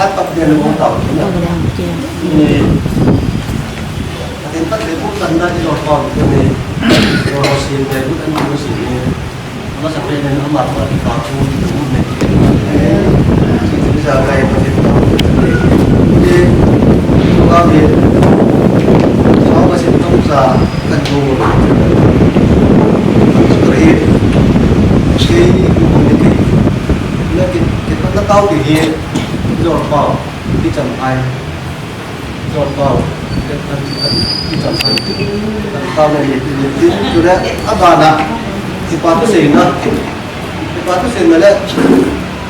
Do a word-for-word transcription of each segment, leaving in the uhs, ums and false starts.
Atap dia ni mo tau. Ni. Atin pat ni mo tan na ni lo tau ni. Lo si ni mo tan ni mo si ni. Ama sa pe ni ama pa ti pa ku ni mo ni. Si si sa kai pa ti pa. Ni. Ko ka ni. Sa ma si tong sa kan mo. Sa ri. Si ni ko ni ki. Na ki ki pa na tau ki hi. Lo pa. Ki cham ai. John Paul, John Paul, John Paul, John Paul ni, ni, ni, tu le, abana, kipa thuseina, kipa thuseina le,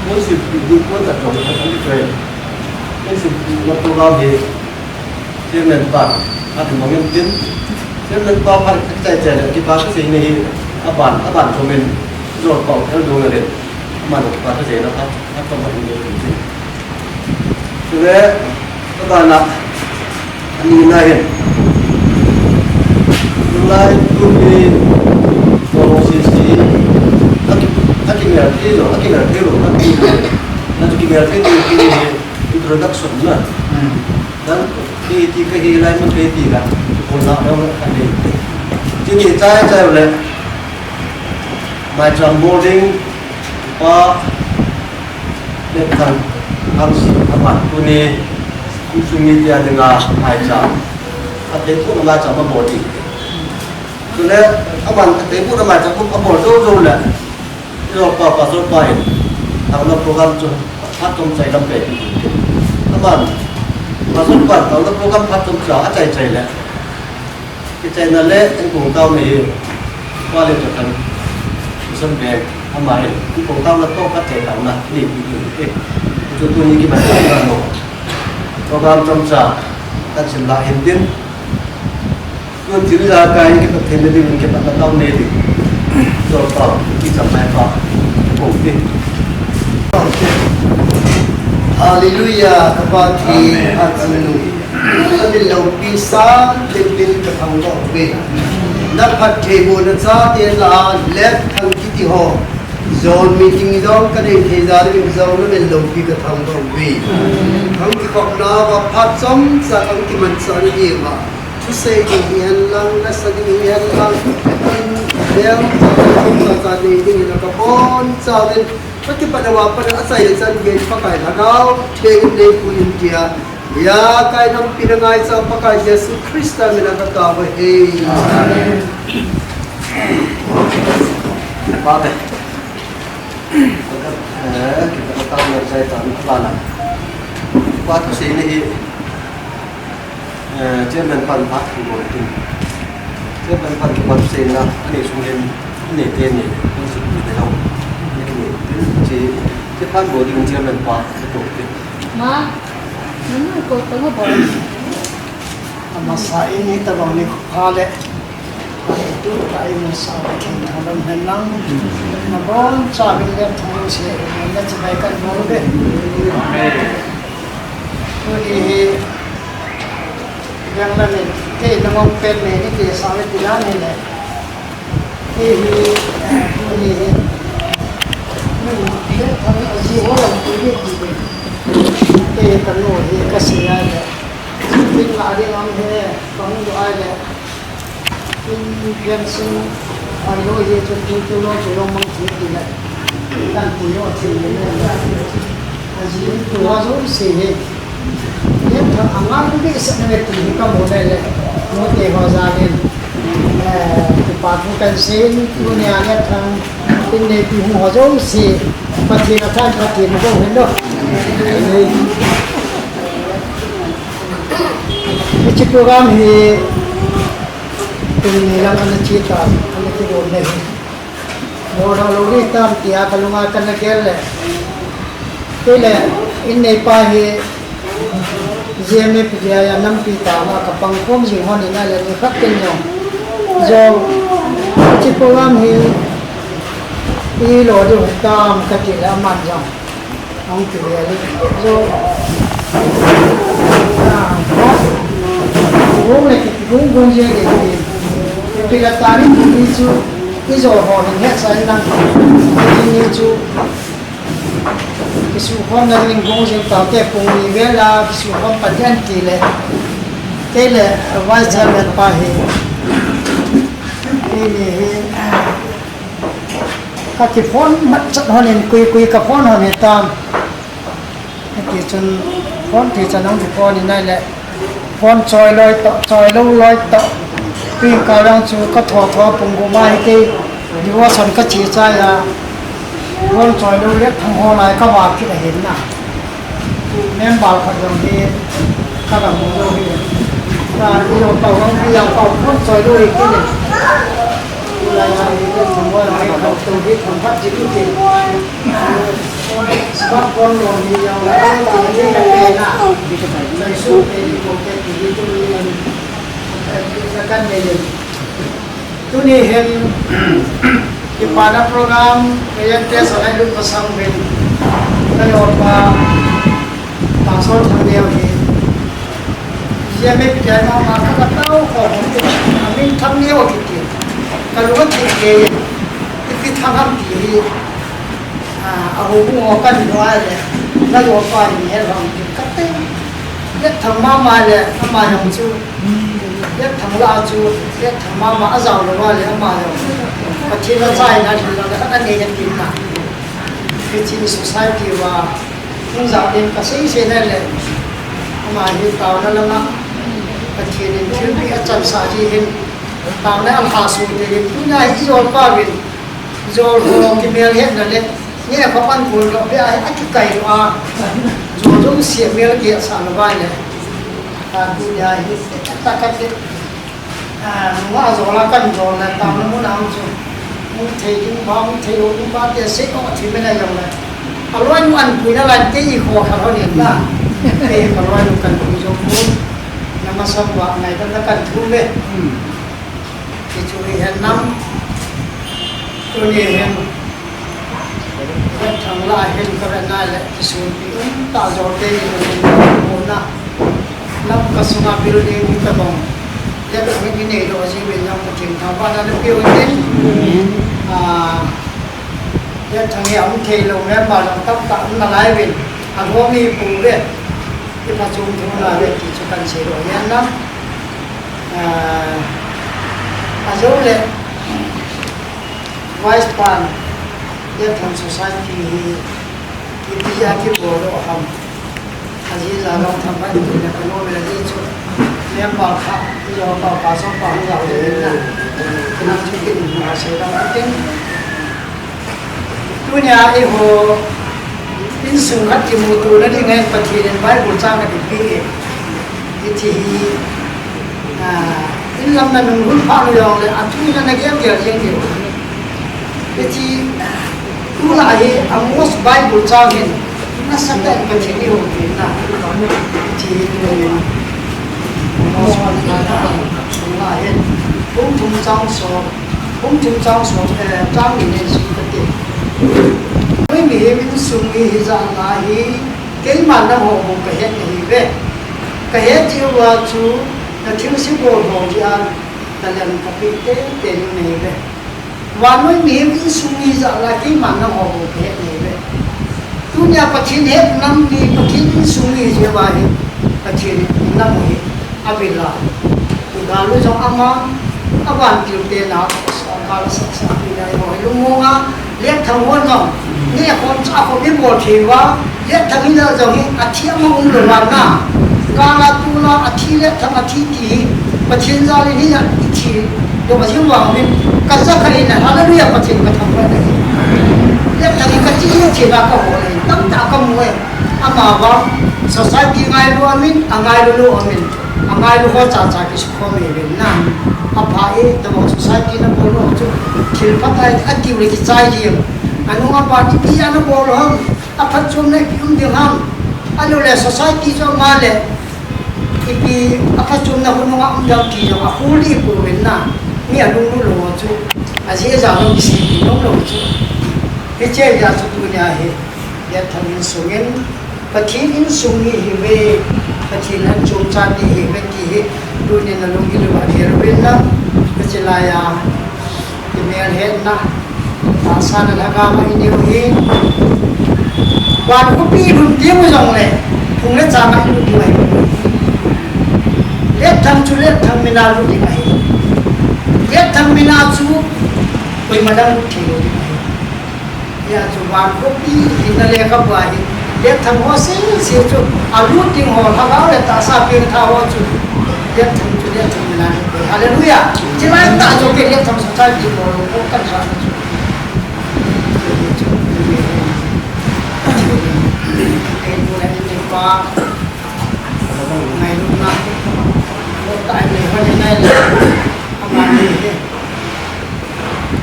mun si, mun ta jong, mun si, mun si, mun tu lau hi, chairman pa, ati mangin tin, chairman pa, pa, chai chai le, kipa thuseina hi, aban, aban komen, John Paul, el dong le, aman kipa thuseina, a, a, a, Chule, abana, ani na hin. Tulai tuni, kong sisi, aki, aki ngerti lo, aki ngerti lo, aki ngerti lo, aki ngerti lo, introduction na. Hmm. Dan, ki, ki, ka hi lai man ki, ki ka, ko na, na, na, ka ni. Chini, chai, chai, le. Mai chang boarding, pa, Lethang, Angsi, aman, tuni, Kusum media dinga, maicham. Athei puna maicham abol ding. Tule, aman, athei puna maicham, abol jou jou le. Ilo pa, pastor pa in. Tangna program chu, phat chomcha lam pe. Aman, pastor pa, tangna program phat chomcha, achai chai le. Kichaina le, in kong tao ni hi, pa le cha kan, isan be, ama hi, in kong tao na to khat chai tao na, ni, ni, ni, eh. Chu tuni kiman tao na mo. Program chomcha, kan sim la hin tin. Tun thil la kai kipat thei na ding, kipat na tao ni ding. Cho tao, kicham mai pa, kong tin. Hallelujah, kapa thi, Amen. Amen. Ka min loupi sa, lipin ka thangvah uve. Na phattheibohna chate la, Lethang kiti ho. Zone meeting jong ka nei thei jeh in jong na min loupi ka thangvah uve. Ka kikhopna uva phat chomcha ka kimanchah na diuva. Thusei ding hihen lang, nasa ding hihen lang. In bel, chomcha cha nei ding in ka bonchauvin. Ka kipatna uva pat a achaina chan gei Pakai Lhagao Theng in neipuiyin tia. Hia kai nampi na ngaicha Pakai Jesu Christa mina ka tao ahi. Amen. Pa te. Eh, kita ka tao na chai ta na ba na. Pa tu sei ni hi. Eh, chairman pan pa tu bo tu. Chairman pan tu pa tu sei na. Ani sung len. Ani te ni. Ani sung ni de ho. Ni ki ni. Chi. Chi pan bo tu chairman pa tu. Ma. Nanu ko tanga bol. Amasa in hitabang nikho pha le. Tuta imu sa Pathen thangvah hen lang. Nabonchauvin le thangvah se, nachibai kan bol uve. Tuni hi, veng lamin, kei nangong pen me ni kei sa uve ti dan hi le. Kei hi, eh, tuni hi, min, min thang aji ho lam tuni hi. Kei kanu hi kasei a le. Min ma ding ang hi, kahung doh a le. Min fencing, ai lo hi chu tu tu lo chu lo mang thi ti le. Kan pui lo thil le le. Aji tu a jouse hi. Lethang angai behseh na ve ti hi kamu le le. Mu te ho jal in. Eh, kipa thu kahin sei in, tunia Lethang in neipi hung ho jouse. Pathen a than Pathen a bou hin lo. Hiche program hi tuni lang ana che tan, ana kidon le hi. Bol lou ding tam tia kalunga kana gel le. Kei le, in neipa hi, G M F D I a nampi tama kapang khom jing hon in ahile, ni khat tin jong. Jong, hiche program hi, ilo diu hitam kati le aman jong. Hung ti le le. Jong, ah, hung le kiti hung hung je ke ti. Pi la tari ti chu, ijo ho hin hetsah in lang. Ti ni chu, Kisukhomna ding gong jing taute, pung ni vel a kisukhom pan ding ti le. Kei le Vice Chairman pa hi, kei ni hi, ka kiphone mat chat hon in, kui kui ka phone hon hitam. Ti chun phone ti chan ang phone ni nai le. Phone choi loi toh, choi lou loi toh. Tui ka lang chu ka tho tho pung gu mai te. Devotion ka chi chai a. Phone choi lou le thang ho lai ka va kit a hin na. Member khat jong hi ka ga mu lou hi. Ka i lo tau ang i yang tau phone choi lou hi kit ni. Lai lai hi ka mu lai ka tu hi thang phat ji tu ti. Smartphone lo ni jong le, ni ka pe na. Sai su pe ni ko ke ti ni tu ni en. Ka kan ne yen. Tuni hin, kipana program, ke yan te sa lai lut masang bin. Ka yo pa, Pastor Thang Neo hi. Zia me pi dia ma ma ka ka tau ko ho ti. Amin Thang Neo ti ti. Ka lu ti ke. Ipi thang ham ti hi. A, a hu bu ngo kan do ai le, na do pa ni he rong ki ka te. Ye thang ma ma le, ama yong chu. Ye thang la chu, ye thang ma ma a zau lo wa le, ama yong. Pathen la chai na di la ka ka ne ka tin na. Ki chi society wa, hung za den ka sei sei na le. Ama hi tau na la na. Pathen in thil pi a chan sa ji hin. Tau na a ha su te hin. Tu na hi zol pa vin. Zol ho kimel hetna le, nge pa pan kul lo pe a, a kikai lo a. Zol jong sia mel ke sa lo ba le. A tu ya hi ta ka te. A, nunga zol a kan zol na ta na mun am chu. Mun thei ding ba, mun thei lo ding ba te se ko thi me na jong le. A loi nu an pui na lan te i kho kha lo ni na. Te pa loi nu kan pui jong mun. Na ma sa ba ngai ta kan thu me. Ti chu hi hen nam. Tuni hin. Ka thang la hin ka ve na le, ti sun pi um ta zo te ni ko ni ko na. Lam ka sunga building ni ka bong. Ya ka ni nei lo ji ve na ko ting ta ba na le pi u tin. A, ya thang ya um thei lo me ba lo tam ta um na lai ve. A ho mi pu ve. Ti pa chung thu na ve ti chu kan se lo yan na. A, a zo le. Vice pan, Lianthang Society hi, ipi a kibol u ham. Ajeh jong Lianthang Bible na kano mela ni chu. Member kha, i jo pa pa so pa ni jao le na. Kina chu kin ma se da tin. Tunia eiho, insung khat kimuto na ding in Pathen in Bible chang khat eipe e. Hiche hi, a, in lam na nung hun pha nu jong le, a thu na na gel gel jeng diu. Hiche, tulai hi Amos Bible chang hin, nasatah in Pathen i houpi na. Hiche hi, Amos Bible chang hin, bung thum chang som, bung thum chang som, eh, chang ni nen sim kate. Noi mihem insung mi hijat na hi, Keiman nangho bou kahet nahiuve. Kahet jeh uva chu nathilse bol ho jeh a talent kapeh tei tei ding nahiuve. Vannoi mihem insung mi jeh a keiman nangho bou kahet nahiuve. Tunia Pathen het nam mi, Pathen insung mi jeh uva hi Pathen in nam u hi avil a. Igal u jong ama, avantil te na, sorkar la sahsah pi na, eiho hi lungmong a, Lianthang hon jong, neh khom chah khom ibol thei uva, Lianthang hi jong hi, athi ama umlou vang na. Kala tula, athi Lianthang, athi ti hi, Pathen jal in hi jong, ithi, jong ajing vang min, kaja kha in, hallelujah, Pathen kathangvah in ahi. Lianthang hi kachi hi, athi na kabol ahi, tamtah kamu e, ama vang, society ngailu amin, angailu lou amin. Angailu ho chacha kisukhom e ven na. Apha e, tobang society nabol u chu. Thil phatah a, atiu le kichai jeng. Anung apa ipi a nabol u ham. Aphatchomna ipi um ding ham. Ahilou le society chu ama le. Ipi aphatchomna khu nunga um ding ti jong akhol ding ipu ven na. Mi alunglut lou chu. Ajeh jong kisei nom lou chu. Hiche jeh a chu tunia hi. Lianthang insung in, Pathen insung mi ihiuve, Pathen in chomcha mi ihiuve ti hi, tunin nalunggil uva gel uvin lang, hiche laiya, kimelhetna, tahsa na lhagao a inei u hi, Van khopi lhun ding u jongle, phung le chang a lut ding ahi. Letthang chu letthang mina lut ding ahi. Letthang mina chu koima dang lut thei lou ding ahi. Hia chu van khopi hinna lekhabu a hin, letthang ho sese chu alut ding ho, lhagao le tahsa pengtha ho chu, letthang chu letthang mina lut ding. Hallelujah. Chilai tah chu kei letthang society ho lo ko kan sa chu.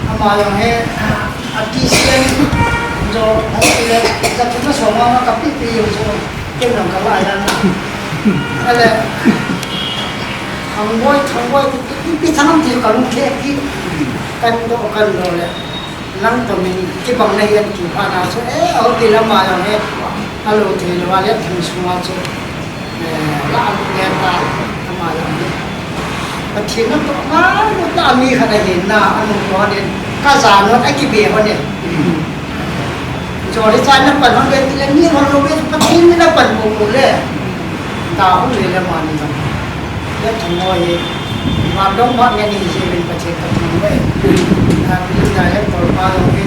Ama jong he, a T C M jo, hoi le, ka thum na soma ma ka pi pi jong so, ken jong ka la yan na. Ale, thang boi, thang boi, pi, pi, pi thang ti ka lung the pi, kan do, kan do le. Lang to min kibang na hian ti pha na chu, eh, aw ti lama jong he, a lo thei lo a, letthang sunga chu, eh, la a lu ngen ta, ama jong he. Pathian na to nga, lu ta mi khat a hin na, a nu to din, ka za no, a kibe ho ne. Chori chan na pan ho le, ti le mi ho lo be, Pathian mi na pan ko ko le. Ta ho le le ma ni jong. Letthang ho hi, van dong phat ngen hi, hi min Pathian ka thum ve. A, min da he tol pa lo hi,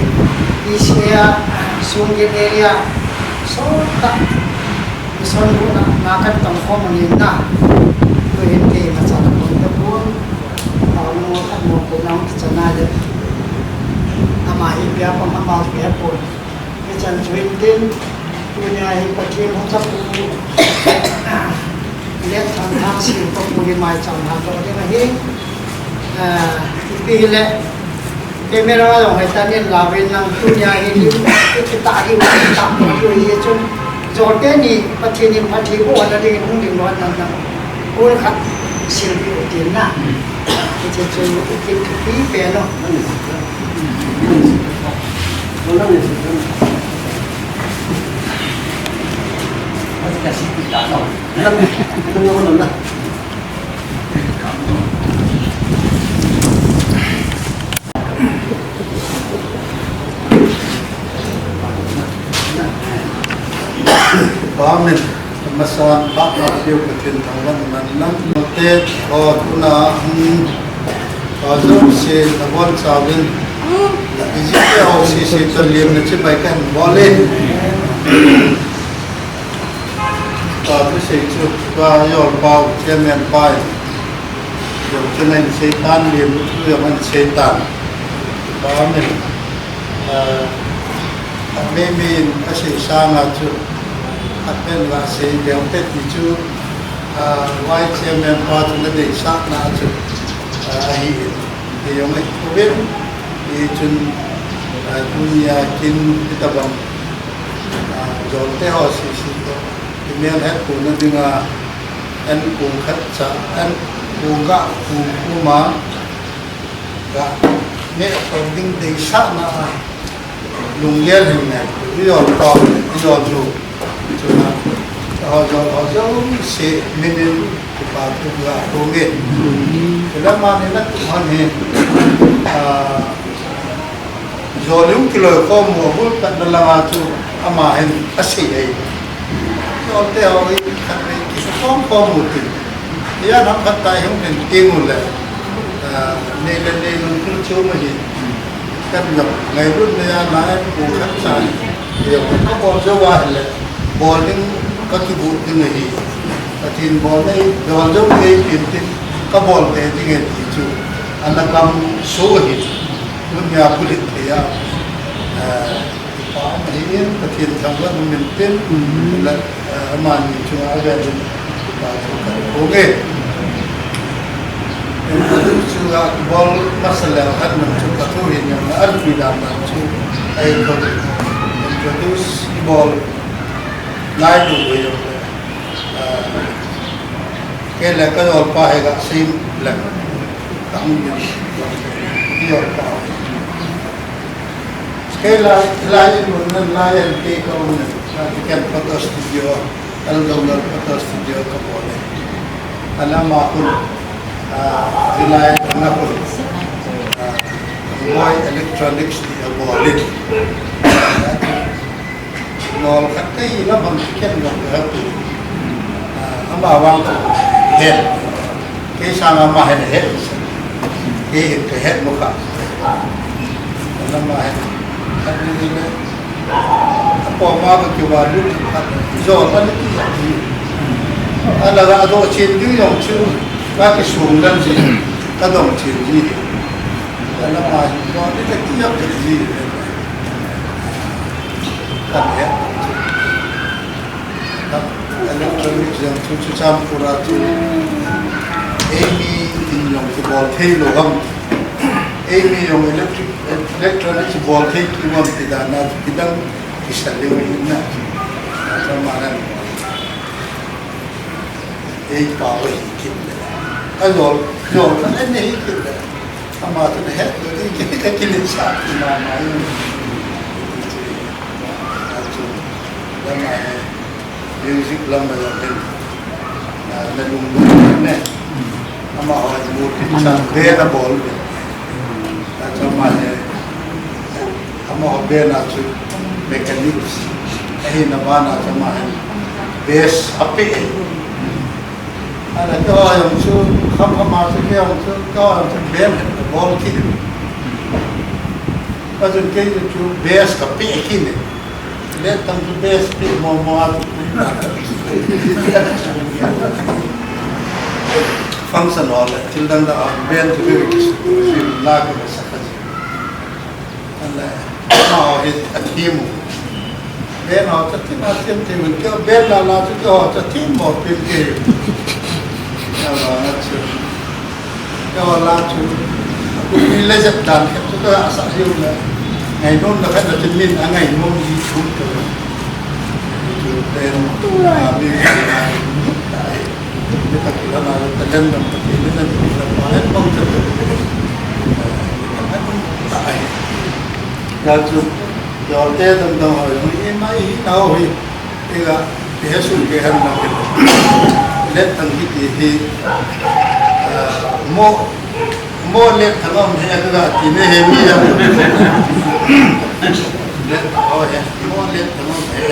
East Asia, Sungit area, so ta, mission hu na, na kan tong khom ngen na. Tu hin kei ma cha na kon ta pun, a, mo, mo ko na ki cha na le. Ama hi pia pang ama pia pun. Hichan chu hin tin, tunia hi Pathian hung chapu, letthang thang si papu hi maicham na to ding ahi. Ah, ipi hile, camera jong hoi tan in la ven lang tunia hi lim, kita hi, kita hi chun. Jote ni Pathian in phatthei bohna ding hung ding lo nan nan. Kol khat sil pi u tin na. Hiche chu u kin thupi pen o. Amen. Amasan, Pathen Pathian thangvahna man lang. Te, o, tuna, hmm, o, jouse, nabon chauvin. Ijite, o, sese, to, lim, na, chibai, kan, bol, in. Pa, thusei chu, pa, jol pau, chairman pa. Jong chu nan seitan, lim, chu jong nan seitan. Pa, amen. Ah, a mi, mi, a sei sanga chu, a pen la sei deu te ti chu, ah, vice chairman pa chu na deisahna chu, ah, ahi in. Kei jong ahi uvin, hichun, ah, tunia kin hitabang, ah, jolte ho sese toh, i mel hettohna dinga, an kong khat cha, an kong ga kong kuma, ga neh toh ding deisahna a, lunggel hin neh, i jol toh, i jol lu. Chuna, ho jol, ho jouse, min in, kipa thu ga kong in. Chule mani na tu hon hin, ah, Jol hung kiloi khom u, abul khat na langa chu ama hin asei ahi. Jolte ho hi khatvei kisukhom khom u tin. Hia nam khat tai hung hin ting u le. Ah, nei le nei lungthim chu ma hi. Kan jong ngailutna a na em u khat cha. Hia ka bol jou a hile. Bol ding ka kibol ding ahi. Pathen bolna hi, bol jou ding ahi tin tin. Ka bol ve ding ahi ti chu. Ana kam su ahi. Tunia pulit thei a, eh, pa ahi in, Pathen thangvah min tin, la, eh, amani chunga avel in, pa chu ka kong e. Introduce chu a bol masa le khat nam chu ka thu hin yang a pi dan dan chu, ai ko introduce bol lai lu ve yo. Eh, kei le ka jol pa hi ga sim le. Tang yin, jol pa. Kei la, la yin mun na la yin kei ka un na, la ki ken photo studio, Eldongal Photo Studio ka bol e. Ana ma hun, ah, July na hun, ah, Moi Electronics ti a bol e. Nol khat ka hi na bang si ken bang ka hatu. Ama wang ka het. Kei sang ama het het. Kei het ka het mo ka. Ama het. Khat ni le. Apo ma ka ki wa lu khat. Zo ka ni ki. Ala ga do chin du yong chu. Ka ki sung dan ji. Ka dong chin ji. Ala ma do ni ka ki ya ji. Kan he. Electronic jong chu chu cham pura chu. Eimi in jong chu bol thei lou ham. Eimi jong electric, electronic chu bol thei ki ham ti dan a chu kidang kisa leu hin na. Chama nan. Ei pa wa hi kit le. A jol, jol ka ne hi kit le. Ama tu ne het lo ding ki, ki, ki le sa ki ma ma yin. Atu, lama he, music lama ya pen. Na, na lung lung ne. Ama ho mu ki sa be na bol be. Na chama he. Amaho band a chu mechanics. Ahina bana chu ama hin bass ape e. Ana keiho jong chu kham kham a chu keiho jong chu, keiho jong chu band hin bol kit. Achun kei chu bass kape kit e. Lentang chu bass pe mo mo a chu. Function hall le, thil dang dang a band chu kei chu la ka sa ka ji. Ala, amaho hi athim u. Band ho chu athim, athim thim u. Keiho band la la chu keiho chu athim mo pil kei. Ala na chu. Keiho la chu. Aku ni le jep dan kei chu ka sa hiu le. Ngainom na khat na chu min a ngainom ji chu ka. Chu band a mi. Ni ka kila na talent dam ka kila na kila pa en bang ka kila. Ai. Ya chu, ya te dam dam ho, ni mai hi na ho hi. Ega, he su ke han na ke. Let thang kiti hi. Ah, mo, mo let thang ho he ka ti ne he mi ya. Let ho he, mo let thang ho he.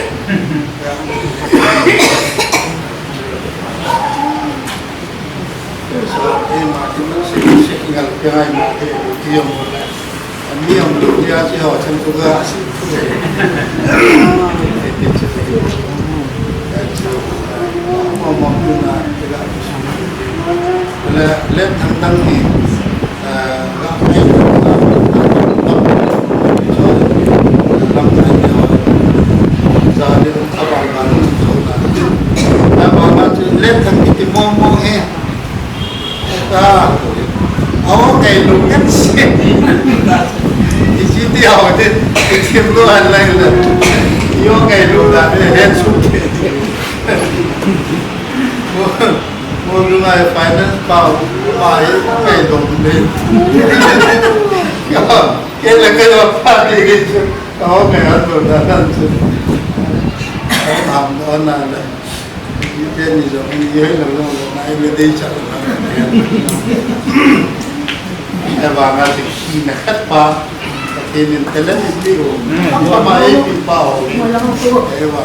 Let thang kiti mong mong he. Ah, aw, kei lung kan se. Iti aw te, iti lo an lai la. Yo kei lung da, eh, hen su ke. Mo, mo lung ai finance pa, pa, eh, kei lung de. Yo, kei la kei lo pa de. Aw, kei an lo da, dan su. Aw, am, aw, na la. Teni jong, ni hoi lo jong, na i le dei cha lo. Avanga se hina khat pa, Pathen in talent in pe u. Ama ei pi pa ho. Eva.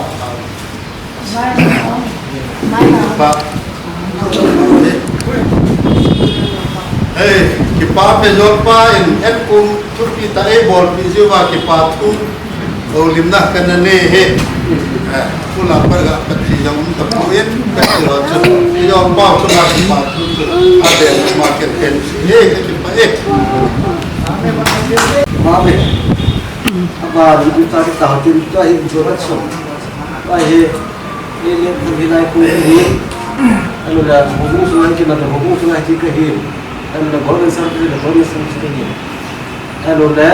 Pa. Ei, kipa pe jol pa in, et kum thupi ta ei bolpi jiu va kipa thu. Houlimna kana nei he. Eh, pula par ga pati jong um tapon, pati ho chu. Jong pa chu na pa chu. Abe ma ke pen. He ke pa e. Ma be. Aba ni ta ta tin ta hi jo rat so. Ba he. He le ko hi lai ko hi. Alo la, ko su lai ke na ko su lai ti ka hi. Alo la, government service, government service ka hi. Hello le,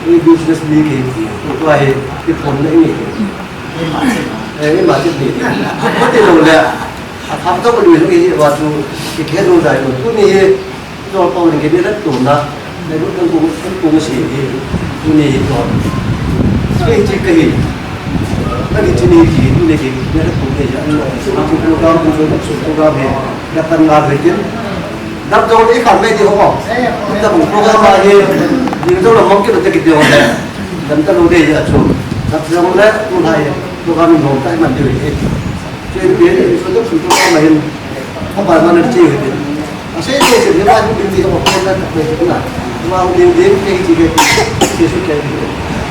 i business ni ke ti, tua hi, i phone na i ni ke. Eh, i ma ti ni. Ko ti lo le, a tham to ko ni lo i wa tu, i ke lo dai lo. Tu ni hi, to ko ni ke ni la tu na. Le ko ko ko ko si hi. Tu ni hi to. Ke ti ke hi. Na ni ti ni ti, tu ni ke ni la tu ni ya. Tu program, tu program hi. Na tan ga ve tin. Dam jong le i khan mai di ho. Dam program a hi, ding jong le hom kit lo te kit di ho le. Dam ta lo de ya chu. Kap jong le, tulai, program in hom tai man diu hi. Che pin, so dok su program in. Apa mana che hi. Ase che se ni ba ni ti ko ko na ko na. Ma u din din ke ji ke. Ke su ke.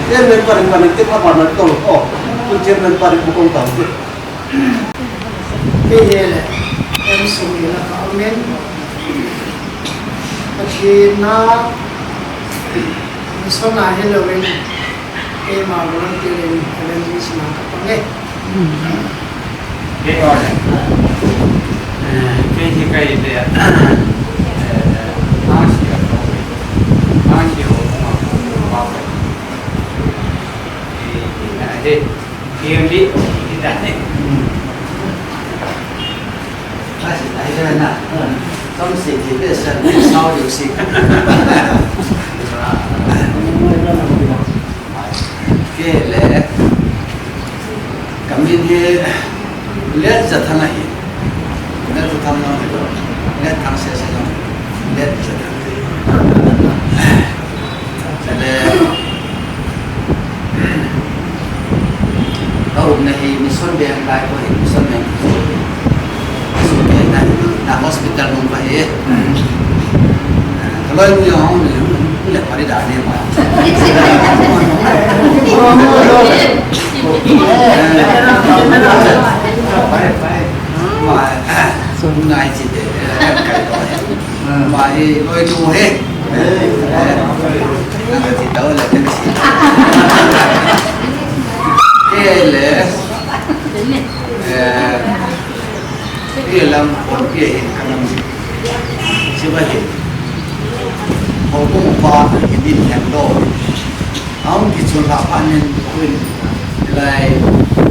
Chairman pa pa ni te pa pa na to ko. Tu chairman pa ko ko ta. Kei hi le, M C ni la ka umin. Pathen na, mission a hilouvin, keima volunteer in evangelist na ka pang e. Kei hi le, eh, kei hi kei le, eh, eh, Mercy a ko, Mercy ho, ko ma ko, ko pa ko. Eh, eh, eh. Kiam di, di dan ni. Kasi, ai, na. Tam si, di, di, sa, di, sao, di, si. Kei le. Kamin hi, Letjathang ahi. Letjathang na hi. Letthang se se na. Letjathang. Chule, ka umna hi mission beng lai ko hi, mission beng. Mission beng na, na hospital nung pa hi. Ka loi mu yong ni, le pari da ni ma. Pai, pai. Ma, ngai chi de, kai to. Ma hi loi nu he. Ngai chi to le, ngai chi. Ke le. Eh, ke lam kon ke hin kanam. Siba hin. Hong kong pa hin din hen do. Aung ki chun ha pa nen kuin. Lai,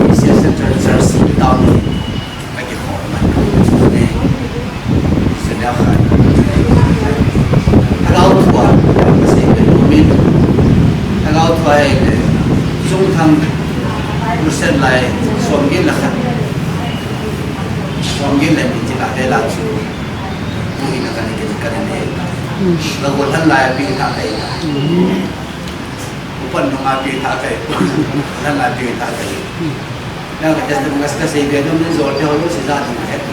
Asia Central Church down. Ka kikhop man ka um e. Sania khan. Lhagao thua, ka sei ve lo min. Lhagao thua hi le, Chungthang Crusade lai, som gin le khat. Som gin le min chi ka te la chu. Mu hi na ka ni ke ka ni ne. La go lhan lai pi tha kai. Upan nunga pi tha kai. Lhan lai pi tha kai. Nang ka testimony ka sei ve dom nin jol te ho lo si ja ding het.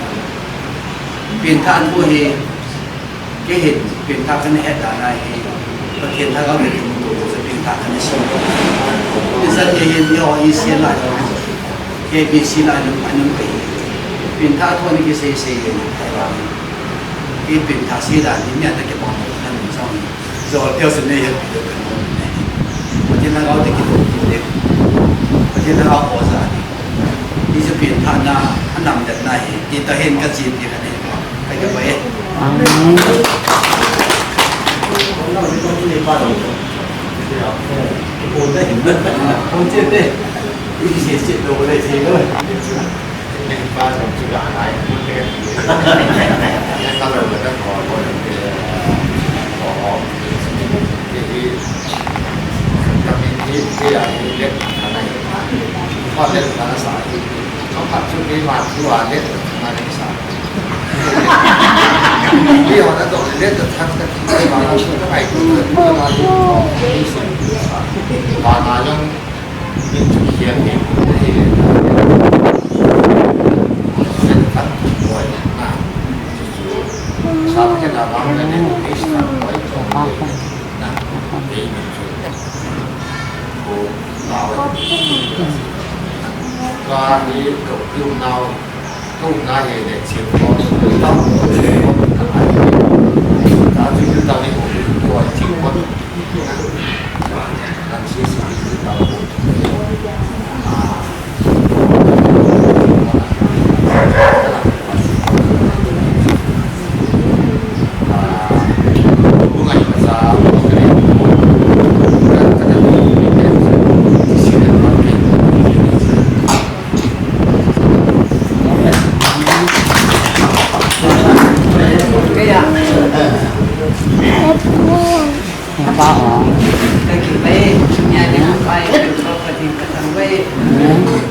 Pengthah thu hi, kei hin pengthah kana het dan a hi, Pathen Lhagao le kimuto chu pengthah kana sei. Izan kei hin yo i sia la yo. K B C la nung anung kei. Pengthah thu ni kisei sei ye. Kei pengthah sei dan ni mi ata ke pang na ni song. Jol teo se nei help teo kan mo nei. Pathen Lhagao te kitoh teo. Pathen Lhagao oja ni. Ni chu pengthahna, anam det na hi. Ni ta hin ka chin ti ka nei. Ka ke pai. Amen.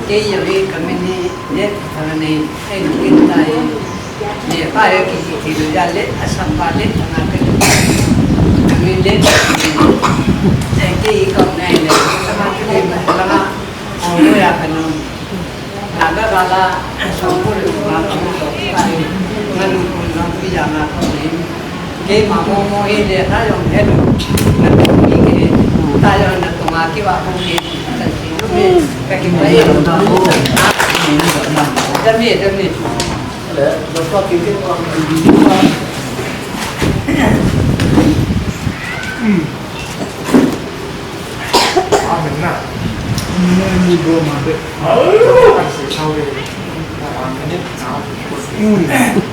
Kei jong hi ka min hi Letthang nei, hei kin tai. Nepa hi kiti ti lu ja Let, Assam pa Letthang a ka. Ka min Let. Kei ka nei le, sama kei ma lama. Keima momo hile, na jong he lu. Na tung mi ke. Ta jong na tung a ki wa ko ke. Sa si lu mi. Ka ki pa e. Da mi, da mi. Le, da pa ki ke pa. Amen na. Ni ni bo ma de. Ka si sa we. Amen. Amen.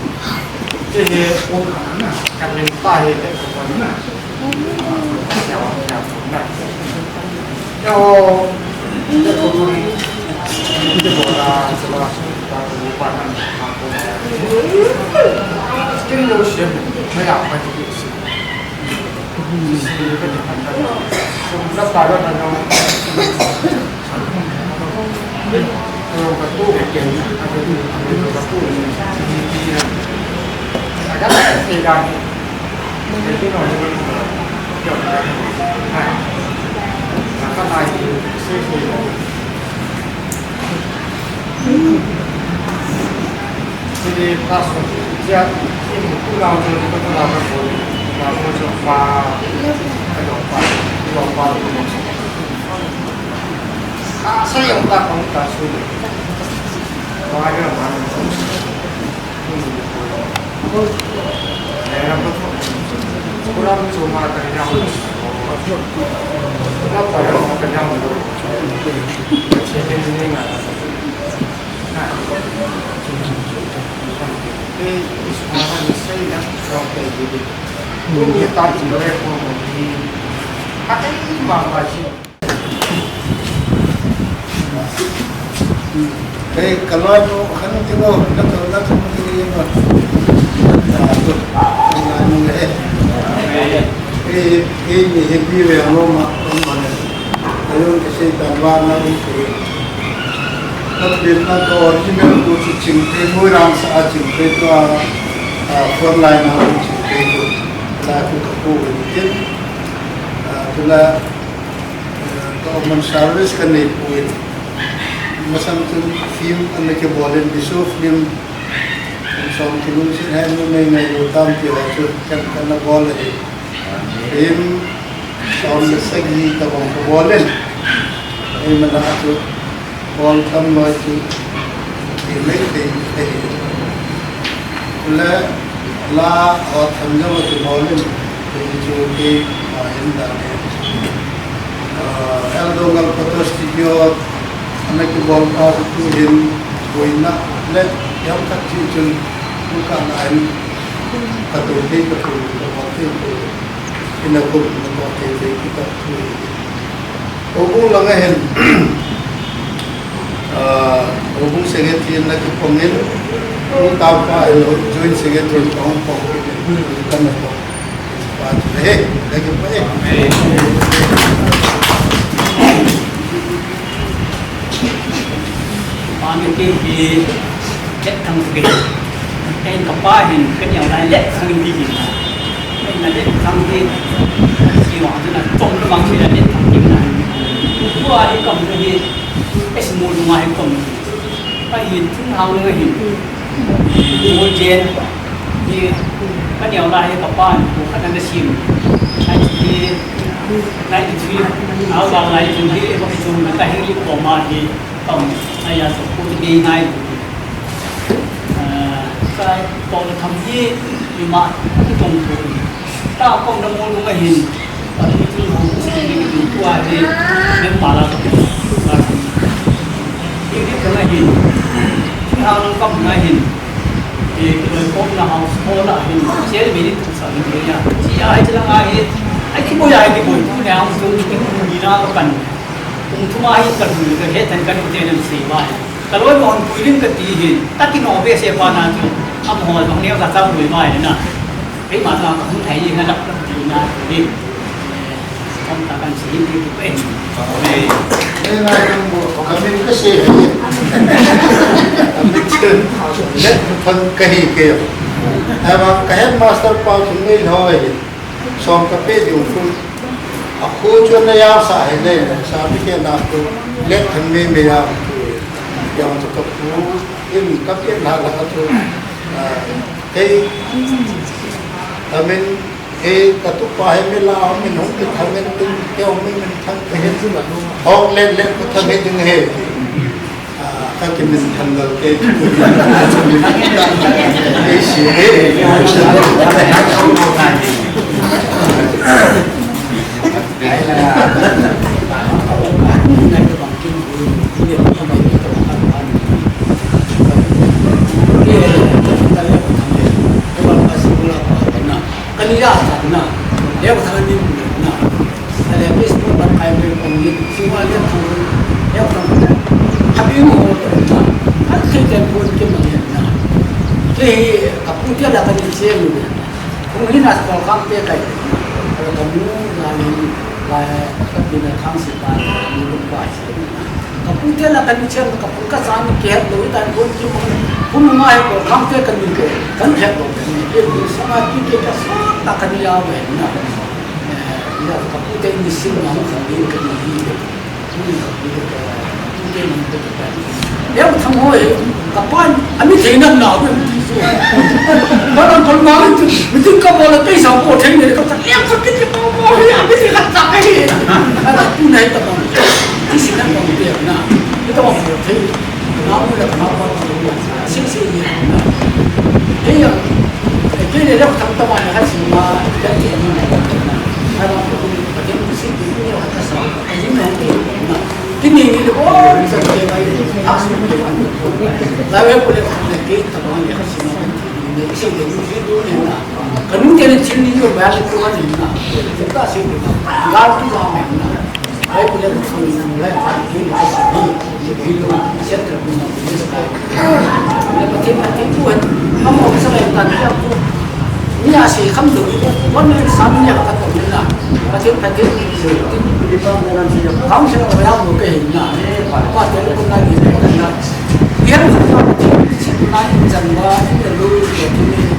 Hei, ka loi nu, khan ti mo, na to, na to, ti mo. Ah, to. Na nu, eh. Eh, eh, ni he pi ve mo ma, mo ma ne. Ayon ke sei tan wa na u ke. Ka pi na ka original ko chu ching pe mo ram sa a ching pe to a, a, front line a ching pe to. La ku ka ku ni tin. Ah, to la Government service ka nei poi. Masang chun film ana kibol in, Bisu film, kum som kilungset hai numei ngailou tam ti ho chu ken kana bol ahi. Film som le sagi tabang kabol in. Eima la chu bol tam loi chu ti mai thei ahi. Le la, ah, tham jong a kibol in, kei chu kei, ah, hin dan e. Ah, Eldo Ngal Photo Studio, ana kibol pa chu tu hin, boina, le, jong khat chi chun, tu ka na hin, ka tu thei, ka tu, ka bol thei, tu, ina kum, na bol thei, thei, ki ta tu hin. Houbung langa hin, ah, Houbung Secretary na kipong in, Pu Taupa in Joint Secretary pong pong in, kana pong. Pa chu he, na kipong e. Amen. Let thang ke. Ken ka pa hin, ka neo lai let thang di hin. Ken na let thang di. Si wa na chom na mang si na let thang di na. Ku a hi kam na hi. Es mo lu ma hi kam. Ka hin thung hau na hin. Mo jen. Hi, ka neo lai ka pa hin, ku ka na sim. Ai hi, lai di si. Au ba lai di hi, ba ki tum na ka hi ko ma hi. Tong, aya to, ko te ngai. Ah, ka to tham hi, ima, ki tong ko. Ta kong na mo nunga hin. Pa tu tu ho, si ni tu tu a ni, ne pa la to. Ni ni ka na hin. Ni ha nung kam na hin. E, ko ko na house ko na hin. Sel mi ni tu sa ni ya. Si ai chala ngai. Ai ki bo ya, ai ki bo. Tu ne ang tu ni tu ni na ko kan. Kum thum a hi ka lui ka he than ka nu te nan sei vai. Ka loi mo hon pui lim ka ti hin. Ta ki no be se pa na chu. Am hol bang neo ka ta pui vai na. Kei ma ta ka hung thai na lap lap ti na ti. Kam ta kan sei ni tu pe. Ei na mo ka min ka se. Amit chen. Let thang ka hi ke. Ai ba ka headmaster pa chu nei hoi. Som ka pe diu khu. A khu chu na ya sa he le, sa pi ke na khu. Let thang me me ya khu. Yang chu ka khu. In ka pe na la chu. Ah, kei. Thamin, eh, katupa hi mila, min hung kithamin tin, kei hung min thang kahin. Hong len len kathamin ding ahi. Ah, kakiminthang lou kei. Kei si ahi. Kani ya tan na, leo thang ni na, ale Facebook ban kai pe kong ni, siwa leo thang, leo thang, happy mo to na, an thei ten pon ke ma ni na, ke hi kapu te la kani che ni na, kong hi na ko kam te kai, ale kamu la ni, la, kapi na thang si pa, ni ko pa che ni na. Kapu te la kani chen, kapu kasan kihet lou, tan pon ki mang. Kum nga hi ko, kam te kani ko, kan het lou. Ni ke ko, sama ki ke ka sa ta kani ya we na. Eh, ya kapu te ni sin na kani kani ni. Ni kapu te ni ko ta. Leo thang hoi, kapan, ami thei na na we. Ba ran pon ma, mi tin ka bola pe sa ko thei ne, ka ta, leo ka kiti ko ko, ami thei ka ta kai. Ala tu nai ta bang. Ti si kan bang te na. Ito mo thei. Na mo la na pa ko. Si si ni na. Hey ya. Ke le la ta ta ma ha si ma. Ya ke ni na. Ai ba ko ni pa ke ni si ni ni ha ta sa. Ai ni na ni na. Ki ni ni ko sa ke ba ni. Ha si ni. La we ko le ke ta ba ni ha si ma. Ni si ni ni ni na. Kanu ke ni chin ni yo ba ko ni na. Ka si ni. Ga tu la me na. Ai, kule, kule, kule, kule, Pathen, Pathen, tu, ama, ama, sa, ta, tu, ni a sei kham tu, wan, sam, ni, ka, ka, ni, na. Pathen, Pathen, tu, tu, kam, sa, ya, mo, ke, na. Pathen, ko, na, ni, na. Pathen, Pathen, na, ni, jan, wa, ni, lu, ni,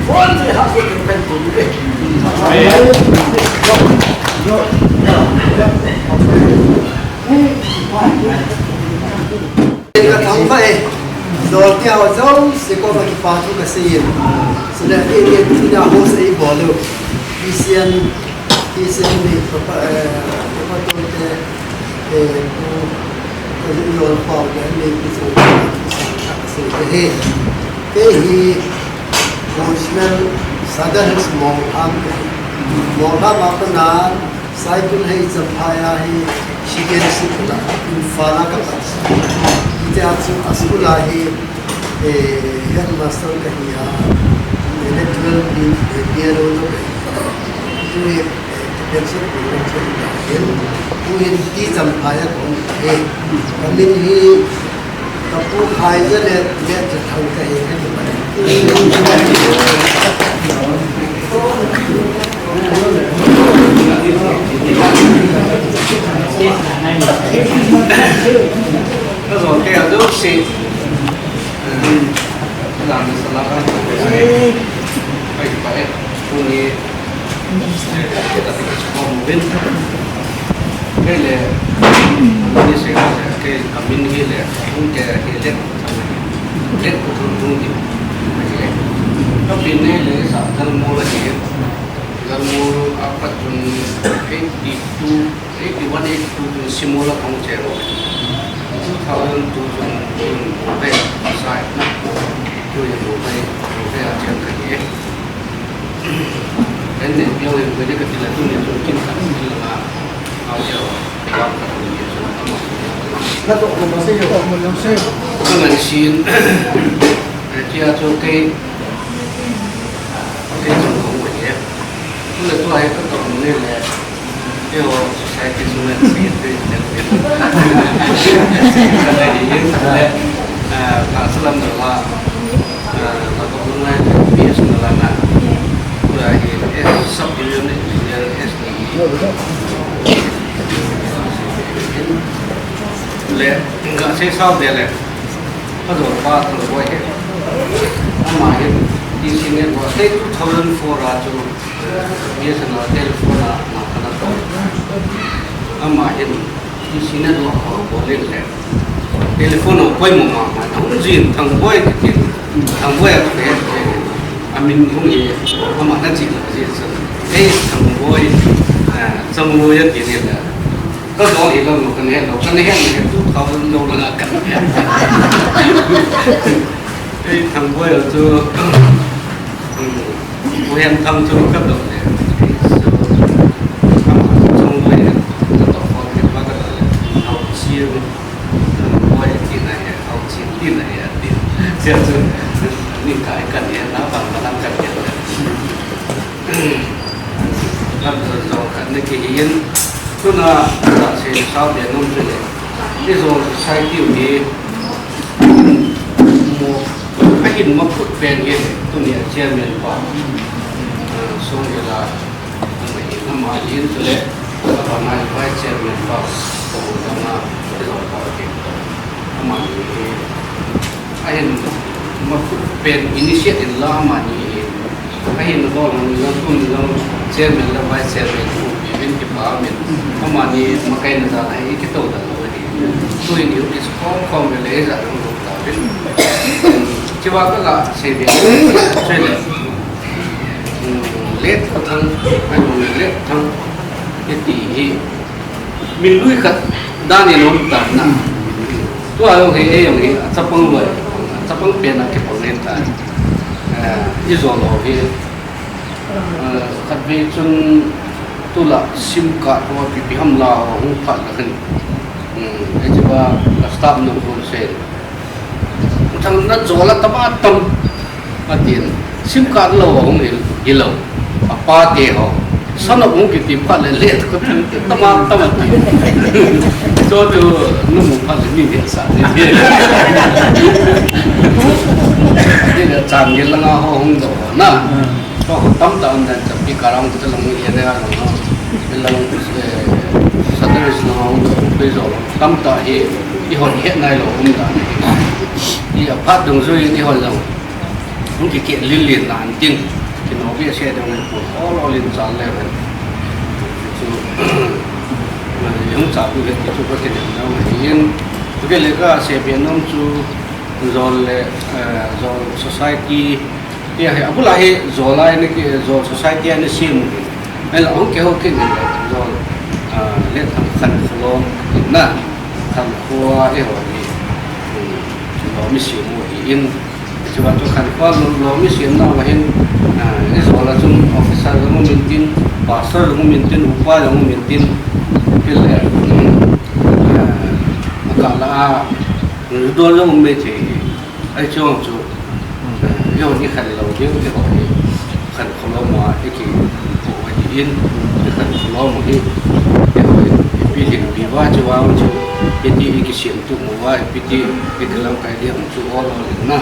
wan, ni, ha, ko, ni, kan, tu, ni, ke. Ka thangvah e, dol te ho jouse koma kipa thu kasei in. Chule, in, in, in a host eibol u. Christian, Christian ni, papa, eh, papa tu te, eh, pu, ka yol pau te, ni, pu, kasei te he. Kei hi, original Sadar Hills Mongham te. Mongham a kona, Saikul hi Champhai a hi secondary school a, Imphal a kapat. Hitia chu a school a hi, eh, headmaster kahi a, electoral B, eh, B L O to kahi. Tu hi, eh, pension, pension kahi. Tu hi T Champhai a kon kahi. Kamin hi Kapu Khaiza le, le Jathang kahi, kahi. Ka zong kei a jouse. Eh, lam na sa la ka. Ai, pa e. Tuni. Kei le, ni se, kei kamin hi le, hung ke hi le, le ko thung thung di. Kamin hi le, sa Lalmol ahi. Lalmol a pat chun eighty two, eighty one, eighty two chun Shimol a kong che lo. Two thousand two chun, chun Bombay a sai na. Chun Bombay, Bombay a chen ka ni. Kan ne piau in ko de ka ti la tu ne tu kin ka ti la. Au ya. Wa ka tu ne tu ama. Na to ko ma se yo. Ko ma se yo. Ko ma sin. Eh, tia tu ke. Ke tu ko ma ye. Tu le tu ai ka to ne le. Keiho society sunga secretary general. Secretary general, ah, Pastor Lamdal la, ah, Pastor Lamdal la, P S Lamdal la, ah, hi, eh, sub division engineer, S D E. Le, nga sei sao de le. Ka zol pa, ka zol boy he. Ama hi, T C network, two thousand four a chu, eh, B S N L telephone a, na ka na to. Ama hi, T C network a, ko le le. Telephone a, koi mo ma, ma, na hung jin, thang boy, ki, thang boy a, ke, ke. A Min hung hi, ama na chi lo ji chu. Ei, Thangboi, ah, Changboi a ti ni la. Ka dong hi lo, ka ne lo, ka ne he, two thousand lo la ka ne. Ei, Thangboi chu, um, Pu Hian Thang chu ka dong le. So, ama Changboi, ka dong ko, ka dong le. Hau chi. Hoi, tina he, hau chin, tina he, tina. Sia chu, ni kai kan he, na bang, bang kan he. Kan zo kan ne ki hin. Tuna, ta se sa be nom chu le. Ni zo society ni. Mo, a hin ma put pen he, tuni a chairman pa. So, ye la. Ama hin, ama hin chule, ama vice chairman pa, ko ama, ko ama hi. Ahin, ma pen initiate in la ama ni hi. Ahin, ko lang, lang, kun lang, chairman la vice chairman, ko, bin ki pa, min. Ama ni, ma kai na da, ai, ki to da, lo, hi. Tu in, you is call, call, me le, za, lo, lo, ta, bin. Chiwa ka la, se, bin, chule. Let Khotang, a nung Let Khotang, hiti hi, min lui khat dan in um tan na. Tua jong hi, ei jong hi, a chapang loi, a chapang pen a kipang in tan. Eh, i zo lo hi, eh, khat ve chun tula sim card ho pi pi ham la ho hung phat la khan. Hmm, ei chiwa ka staff nung ko se. Thang na jola tama tam. Atin. Sim card lo hung hil, hilo. Apa te ho. Sanok hung kiti phat le le ko thang tama tam atin. So tu nu mu phat le ni ni sa ni. Ni le chan ni la nga ho hung do na. To tam ta an dan chapi karang ta lang ni ya na lang. Lang, eh, Saturday lang hung do pe jo. Tam ta hi i hon het nai lo um dan. I a phat dungjui in i hon jong. Hung kikeh lil lin na an tin. Kinobi a se dong le pu all all in chal le ven. Chu, eh, hung cha pu le chu ko kinem na ma hin. Chu ke le ka se be nom chu Zol le, eh, Zol society. Ti a hi, a bul a hi Zol a ni ki, Zol society a ni sim. Ai la hung ke ho kin ni Zol. Ah, le thang khan kholom na. Khan khua e ho ni. Hmm, lo mi sim mo hi in. Chuan chu khan khua lo, lo mi sim na ma hin, ah, ni Zol a chun officer lo mi tin, pastor lo mi tin, upa lo mi tin. Pil e. Hmm, ah, ka la a, dol lo mi ti. Ai chuan chu, eh, yo ni khan lo ding te ho hi, khan kholom a, i ki, ho hi in, i khan kholom hi, te ho hi, i pi hin pi va chu va chu, i ti i ki siam tu mo va, i pi ti, i ki lam kai dia mo chu all all in na,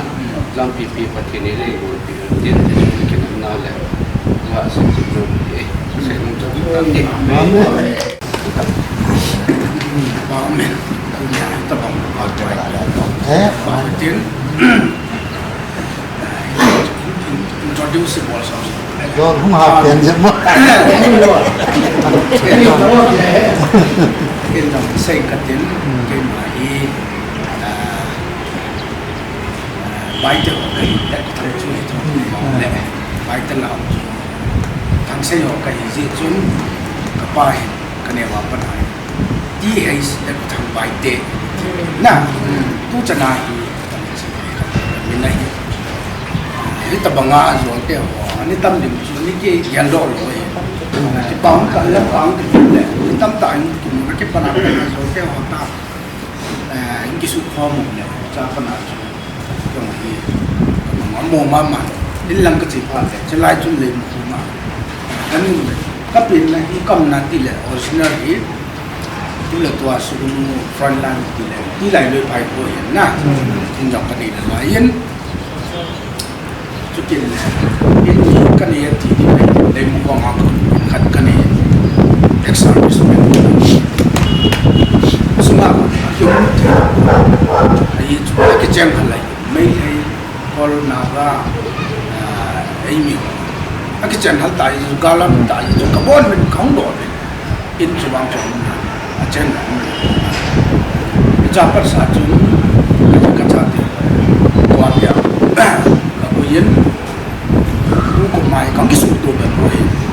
lam pi pi pa ti ni le go pi, tin te chu ki nam na le, va sa chu no, eh, sa no chu ta ti. Amen. Amen. Tabang, eh? Tin, introduce bol sa. Dol hung ha pen je mo. Ken jong sei katin, keima hi, ah, Baite ho kahi, le thang chu hi thang le, Baite la chu. Thang sei ho kahi ji chun, kapa hi, kaneo a pat a. Ti hei si le thang Baite. Na, tu chana hi, min a hi. Hi tabang a Zol te ho, ani tam dim chu, ani ke yan lo lo hi. Ti pang ka le pang ke le, tam ta in, tu na ke pana ka Zol te ho ta. Eh, in kisu kho mo le, cha pana chu. Kong hi, mo ma ma. Din lang ka chi pha le, chalai chun le mo ma. Kan le, ka pin na hi kam na ti le, original hi. Tu le tua su nu front line ti le, ti lai le pai ko hin na. Hmm. Tin jong ka ni le lai yin. Chu tin le, in ni ka ni ti ni le, le mo ko ma ko, khat ka ni. Ex-serviceman. Suma, a ki hung ti. Ai chu, a ki cheng halai. Meitei, Kol, Naga, ah, eimi. A kichen hal ta, i galam ta, i kabon min khang do min. In chu bang chu a chen. I cha pat sa chu, ka cha ti. Tua pia, ka ko yin.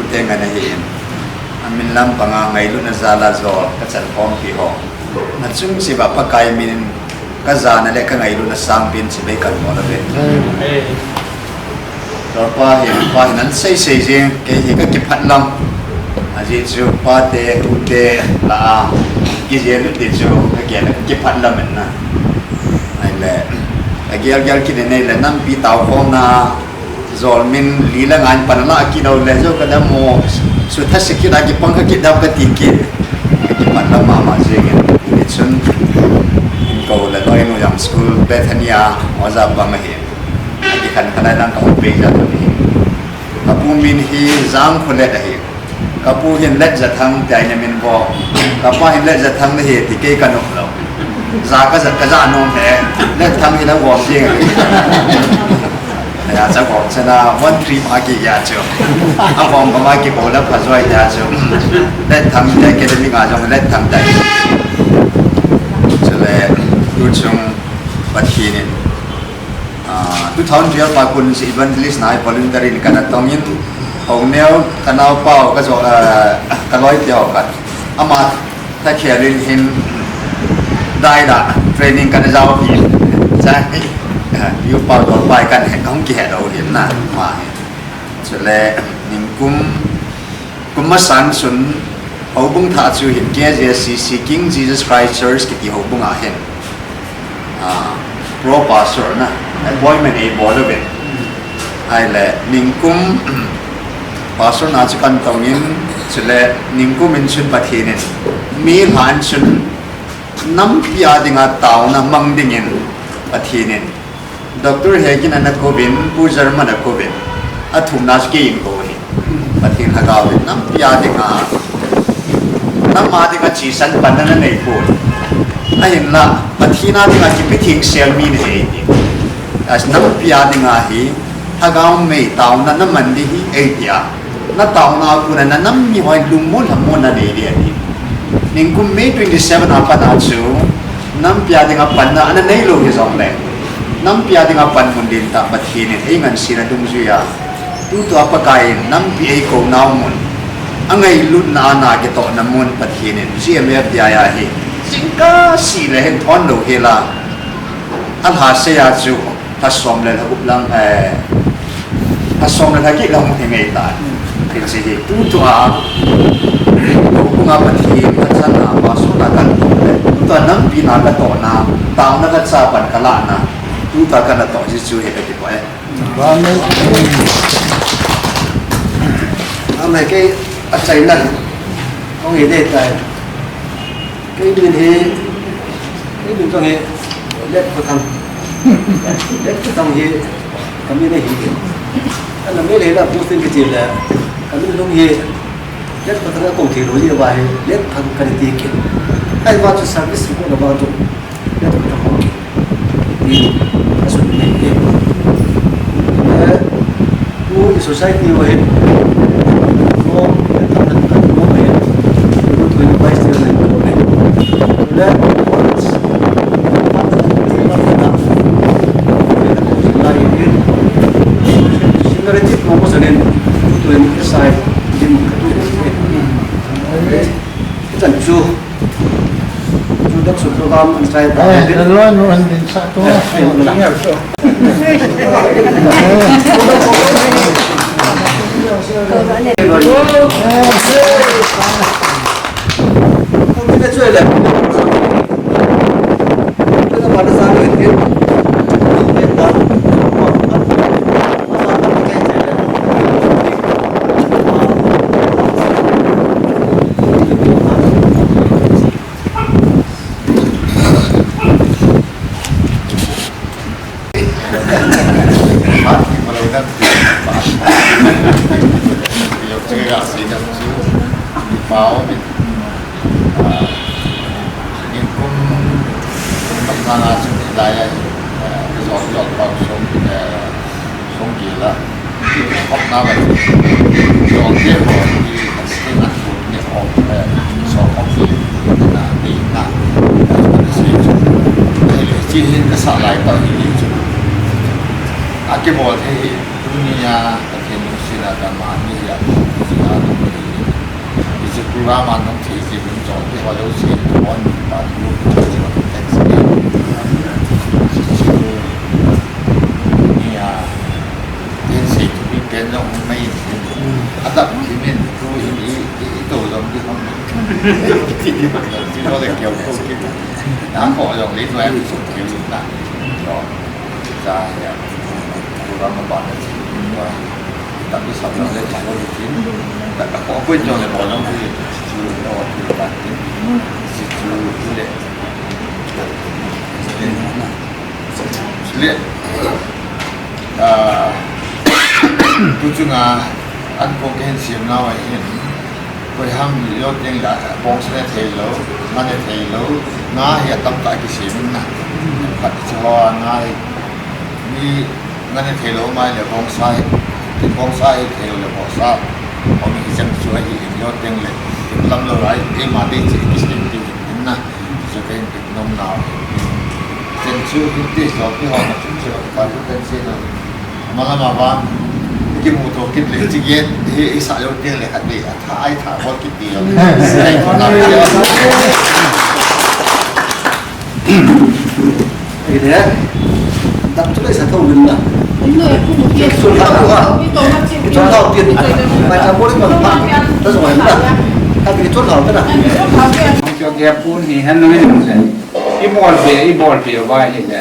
ute ngen ahi. Amin lampanga ngailutna jal a jol kachan khompi ho, nachung cheh uva Pakai min in kajana le kangailutna sangpen chibai kahin bol uve. Amen. Tua pa hin, pa hin ahin seisei jeng, kei hi kakipah lam. Ajeh chu pate, pute lah a kijel lut ding chu kagel a kakipah lam in na. Ahile, agel gel kit in ahile, nampi taokhomna jol min li le nga in pan alah kit uleh, jou khat le mo, sutha se kit a kipang kha kit dam kati kit. Kakipah lam mama jeng in. Hichun, kou le Noinu Young School, Bethany a oja pang ahi. Akikhen kha lai lang kahung pei jat u ahi. Kapu min hi Jangkholet ahi. Kapu hin Letjathang tia eina min bol. Kapa hin Letjathang nahi ti kei kanom lou. Ja kaja, kaja nom e. Letthang hi nagom jeng ahi. Aja gom chana one trip a kigel chu. Agom gom a kibol le pha joi tia chu. Letthang tia academy a jong Letthang tia. Chule, tuchung Pathen in Ah, two thousand twelve a kon evangelist na volunteer in kana tong in, Hongneo, kanaopa, kajo, ah, kaloi teu khat. Ama thakhel in hin dai da training kana jaopi. Cha, ah, U Pau Dolpai kana he, kahung kihe lou hin na, ama hi. Chule, ningkum, kum masang chun, houbung thah chu hin K J C C, King Jesus Christ Church kiti houbung a hin. Ah, pro pastor na, appointment eibol uvin. Ahile, ningkum, pastor na chu kana tong in, chule, ningkum in chun Pathen in, mi lhan chun, nampi a dinga taona mang dingin, Pathen in, Doctor Hegin ana kouvin, Pu German ana kouvin, athumna chu kei in kou ahi. Pathen lhagao in nampi a dinga, nam a dinga chisan panna nanei poi. Ahinla, Pathen a dinga kipe thengsel mi nahi ti. As nampi a dinga hi, lhagao mei taona naman ding ahi eitia. Nataona a kona nanam mihon lungmon lhamon nanei ding ahi. Ningkum May twenty seven a pat a chu, nampi a dinga panna ana neilou hijongle, nampi a dinga panmun ding tah Pathen in eingansena dungjuia, tutua Pakai in nampi eikou nau mun, angailutna a na kitohna mun Pathen in G M F D I a hi, jingkah seh le hin thon louhel a, alhasei a chu, Lha som le lha gup lang, eh, lha som le lha get lang hung hi ngei ta. Hiche hi tutua, tukunga Pathen phatchomna, pastor na katoh le, tutua nampi na katohna, taona kacha pan kalahna, tutua kana toh hiche chu hi kakipah e. Amen. Amen. Kei achaina hung hi ding tai. Kei min hi, kei min jong hi, Let Khothang. Let Khothang hi, kamin ahi. Ana min hi la posting kiti le, kamin lung hi, Let Khothang a kong thei lou ji va hi, Let Khothang kati kit. Ahivang chu service ko na ba tu, Let Khothang kong kit. Ti, asun ni hi. Eh, Tu society ho hi, no, no, no, no, no, no, vice chairman ko hi. Le, seniority ko mo sanin, tu tu ni sai, dim ka tu. Chan chu. Introduction program an chai ta. Eh, na loi nu an din sa tu. Eh, eh, na. Song kila. Hok na ba. Song ke ho ni, ni hok, eh, so hok ni, na ni na. Chi hin kasa lai ta hi ni chu. Akibol thei hi, dunia, Pathen lungset a ka ma ni ya, chi a, Hiche program a nung thei jeh in chonpi ho jouse, bon, pa, lu, thanks. Nia, tin sei tu pi pen jong hung mai in. Adap kimin tu in i, i, i to jong di hung. Ti ho le keu ko ki. Na ko jong le tu ai tu keu na. Yo. Cha ya. Program a ba na chi. Tapi sabna le chalo bikin. Tak apa pun jong le bolong tu. Situ no tu tak. Situ tu le. Sile. Ah, tu chunga an ko ken siam na wa hin. Koi ham yo teng la bong se thei lo, ma ne thei lo, nga hi atam ta kisiam na. Khat chu nga hi. Ni Nga ne thei lou mai le bongsa hi, bongsa hi thei lou le bongsa. Om hi chang chu ahi in yo teng le, lam lou lai, eima te che ki stem ti in na. Chu ka hin pik nom na. Chen chu hin te so ki ho na chun chu ka lu pen se na. Mala ma ba, ki mu to kit le chi ge, hi i sa yo teng le khat le, a tha ai tha bol kit ti yo. Sai ko na. Ide, dak chu le sa tho min na. Ino, ino, ino. Chun tho ha. Chun tho tin. Mai cha bol ma pa. Ta so na. Ta bi chun tho ta na. Cho ge pu ni han no ni se. I bol be, i bol be wa hi le.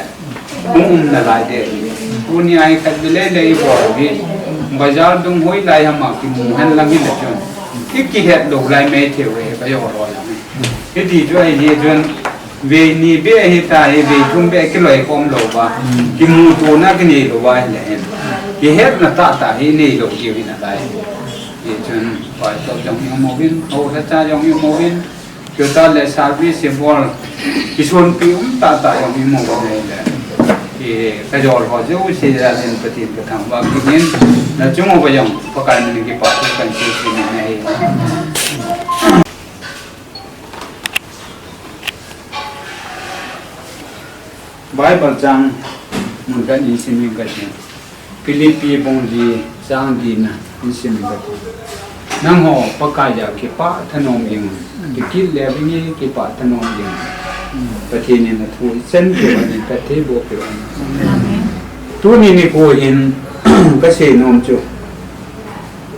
Hung um na lai de. Pu ni ai khat be le le i bol be. Bazar dung hoi lai ha ma ki mu han lang hi le chun. Ki ki het lo lai mai the we ka yo ro la. Hiti chu ahi, hijeh chun vei ni beh hita hi, vei thum beh kiloi khom lou va. Kimuto na kinei lou va ahile hen. Kihetna tahtah hi nei lou diu hi nalai. Hijeh chun, pastor jong i um uvin, housacha jong i um uvin, keu tah le service bol, kisonpi um tahtah jong i um uvin ahile. Hi, kajol ho jouse jal in Pathen kathangvah kit in, nachung uva jong, Pakai min in kipa thu kahin sei sei in ahi. Bible chang mun khat in sim inge kati. Philippi bung li chang li na in sim inge kati. Nangho Pakai a kipah thanom jing un. Kikit le bang in kipah thanom jing un. Pathen in athu ichan peh un, phatthei boh peh un. Amen. Tuni nikho hin kasei nom chu,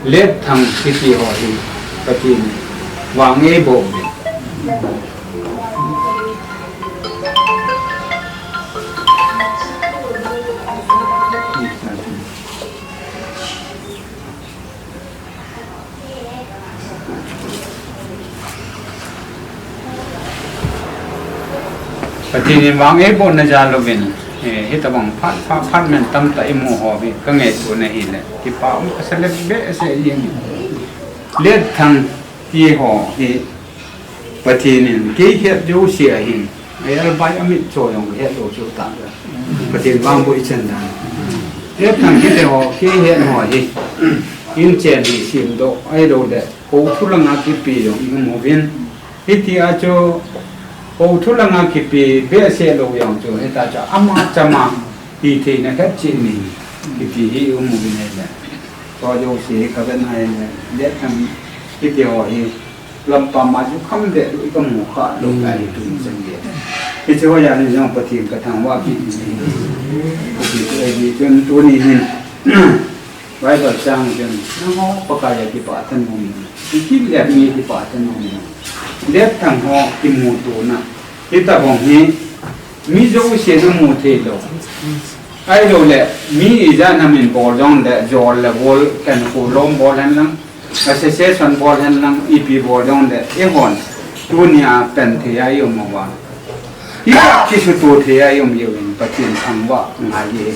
Letthang kiti ho hi Pathen in vang eiboh uvin. Pathen in vang eibohna jal uvin, eh, hitabang phat, phat, phat man tamtah imu ho hi kangaitona hile, kipa um kasa le behseh jeng. Letthang ti ho hi Pathen in kei het jouse ahin, a elbai a mitcho jong het lou chu ta. Pathen vangboh ichan dan. Letthang kiti ho, kei het ho hi, inchen hi semdoh, ahilouleh, hou thu langa kipe jong i um uvin. Hitia chu, hou thu langa kipe behseh lou jong chu, hitia chu, ama chama, hitheina khat cheh ni, hiti hi i um uvin ahile. Tua jouse hi kavet na ahile, Letthang kiti ho hi, Lampa ma chu kham deh lou, i kamu kha lou, ahi tuni chan gei. Hiche ho jal in jong Pathen kathangvah kit in. Kiti chu ahi chun tuni hin. Bible chang chun, nangho Pakai a kipah tha nom in. Ikit le mi kipah tha nom in. Letthang ho kimutona. Hitabang hi, mi jousen amu thei lou. Ahilouleh, mi ijat ham in bol jongle, jol le bol, khenkho lom bol hen lang. Association bol hen lang, ipi bol jongle, eihon, tunia peng thei a i um uva. Ipi kisuto thei a i um jeh uvin, Pathen thangvah ngai e.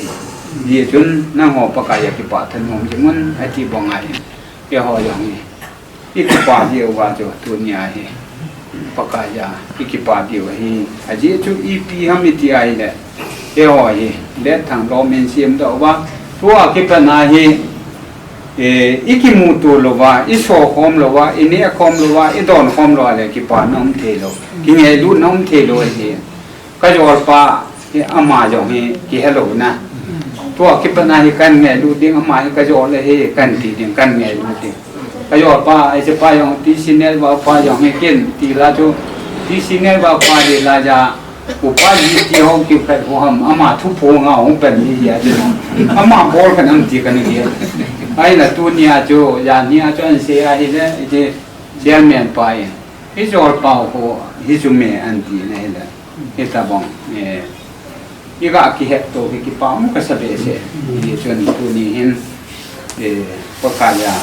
Hijeh chun, nangho Pakai a kipah tha nom jing un, ati bou ngai e. Eiho jong hi, i kipah diu va chu, tunia hi. Pakai a, i kipah diu ahi. Ajeh chu ipi ham iti ahile, eiho hi, Letthang lom in semdoh uva, tua kipatna hi, eh, i kimuto louva, i so khom louva, i neh khom louva, i don khom louva le kipana um thei lou, kingailutna um thei lou ahi. Ka jolpa hi ama jong hi kihe lou na. Tua kipatna hi kan ngailut ding, ama hi ka jol ahi, kan ti ding, kan ngailut ding. Ka jolpa, hiche pa jong, T C Network pa jong hi ken ti la chu, T C Network pa hi la ja, upa ji ti ho kiphat ho ham, ama thu pho nga ho pen ni ya chu. Ama bol kan am ti kan ni. Ahina tunia chu, jani a chu an sei ahile, hiche chairman pa in. I jolpa ho, hichu me an ti na hile. Hitabang, eh, i ga kihet to hi kipa um kasa behseh. Hichun tuni hin, eh, Pakai a,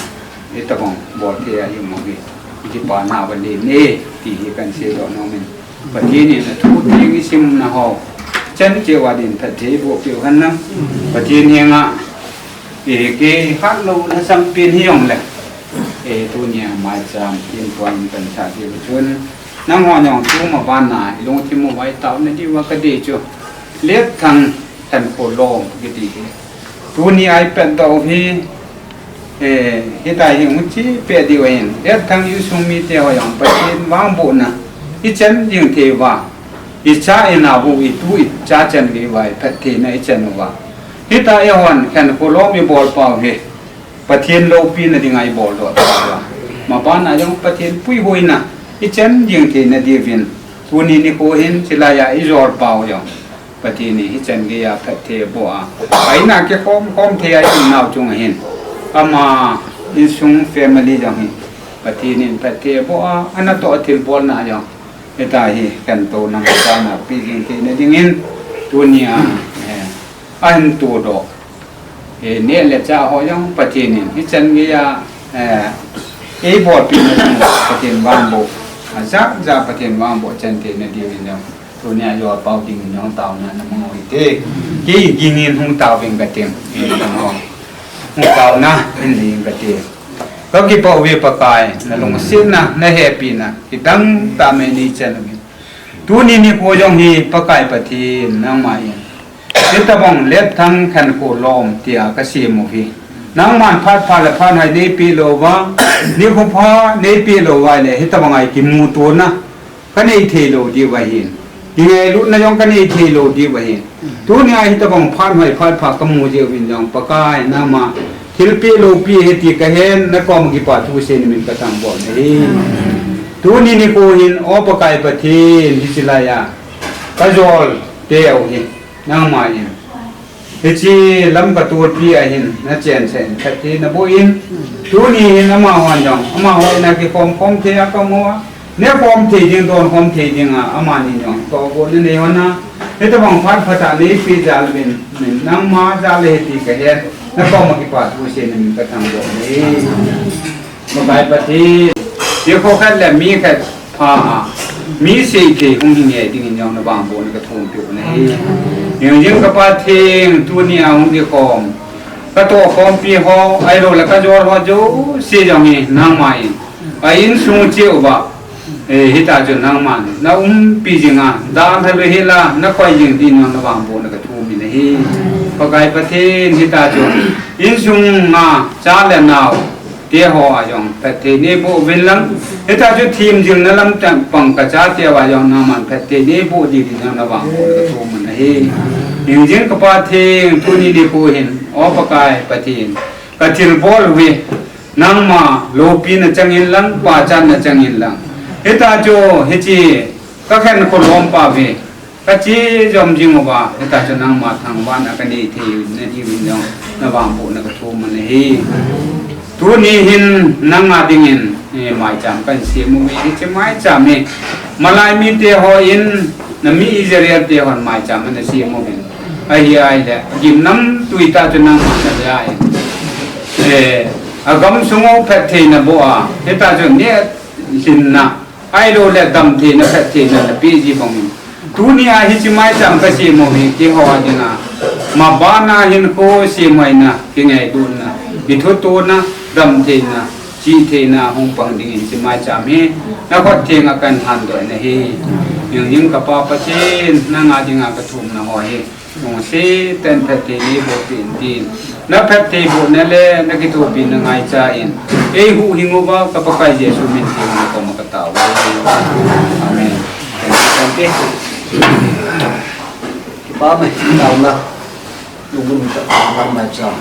hitabang bol thei a i um u hi, i kipana uva len e, ti hi kan seidoh nom in. Pathen in athu theng i simna ho, chan cheh uva din phatthei boh peh u hen lang. Pathen henga, eh, kei hat louna sampen hi jongle. Eh, tunia maicham, tin puan kan sa ti chun. Nangho jong tuma bana, i lungthim uva i taona diuva ka dei chu. Letthang khenkho lom kiti hi. Tuni a i pet doh u hi, eh, hitia hi hung chi peh diu ahin. Letthang insung mite ho jong Pathen vangbohna i chan ding thei uva. I cha i nao u, i tu i cha chan gei uva, i phattheina i chan uva. Hitia eihon khenkho lom i bol pau hi. Pathen loupina dinga i boldoh tauva. Mabana jong Pathen puihoina i chan ding theina diuvin. Tuni nikho hin chilai a i jol pau jong. Pathen in hichan geiya phatthei aboh a. Aina kikhom khom thei a i um nau chunga hin. Ama insung family jong hi. Pathen in phatthei aboh a, anatoh a thilbolna jong. Hitia hi khantouna mabana pe jing theina dingin. Tunia, eh, ahin todoh. Eh, neh le chah ho jong Pathen in, hichan geiya, eh, eibolpina jong Pathen vangboh. Ajat jat Pathen vangboh chan theina diuvin jong. Tunia jol pau dingin jong taona na mang u hite. Kei gingin hung taoving kate. Eh, jong ho. Hung taona in ding kate. Ka kipah uve Pakai, na lungsetna, na hepina, kidang tah mai nei chan uve. Tuni nikho jong hi Pakai Pathen nangma in. Hitabang Letthang khankho lom tia kasem u hi. Nangman phat pha le phat hoi neipeh lou uva, nikho pha neipeh lou uva le hitabang a i kimutona kanei thei lou diu ahin. Kingailutna jong kanei thei lou diu ahin. Tunia hitabang phat hoi phat pha kamu jeh uvin jong Pakai nangma thilpeh loupi ahi ti kahen, nakoma kipa thu seinom in kathangvah u ahi. Tuni nikho hin, O Pakai Pathen, hiche laiya kajol teu hi nangma in Hiche Lamka tulpi a hin na chen chen khat hi na boh in, tuni hin amahon jong, amaho in a kikhom khom thei a ka mu a, ne khom thei ding, don khom thei ding a, amani jong tohgon na nei hon a, hitabang phat phat a nei pe jal uvin, nangma jal ahi ti ka het, na koma kipathu seiyin ka thangvah e. Pakai Pathen, mi khat le mi khat pha a, mi seithei hung hi nge dingin jong na vangbohna ka thum peh u ahi. Hingjing ka Pathen, tuni a hung kikhom, ka tohkhompi ho, ahilou le ka jol ho jouse jong hi nangma in, a insung cheh uva, eh, hitia chu nangman na umpi jing a, dalha lou hel a na koi jing dingin jong na vangbohna ka thum in ahi. Pakai Pathen, hitia chu insung a cha le nao te ho a jong phatthei neiboh uvin lang. Hitia chu themjilna lam teng pang ka chate uva jong nangman phatthei neiboh dingin jong na vangbohna ka thum in ahi. Hingjing ka Pathen, tuni nikho hin, O Pakai Pathen, ka thilbol uve, nangma loupina chang in lang, pachatna chang in lang. Hitia chu, hiche, ka khen kholom pa uve, ka che jom jing uva, hitia chu nangma thangvahna ka nei thei u na diuvin jong, na vangbohna ka thum in ahi. Tuni hin nanga dingin, eh, maicham kan sem uve, hiche maicham hi, malai mite hon, na mi Israel te hon maicham ana sem uvin. Ahi ahile, gimnamtui tah chu nangma na jai. Eh, agamsung u phattheina boh a, hitia chu neh lhinna, ahilou le damtheina, phattheina na peh ji bang in. Tuni a hiche maicham ka sem u hi, keiho a dinga, mabanna hinkho semhoina, kingailutna, kithutona, damtheina, chihtheina hung pang dingin hiche maicham hi, na khut thenga kan handoh in ahi. Hingjing ka Pa Pathen, nanga dinga ka thumna ho hi, lungset tah in phatthei neiboh peh in tin. Na phatthei bohna le na kithopina ngaichan, eihuhhing uva ka Pakai Jesu min theng in na koma ka tao uve. Amen. Kipa mai, taona. Lungmon tah in maicham.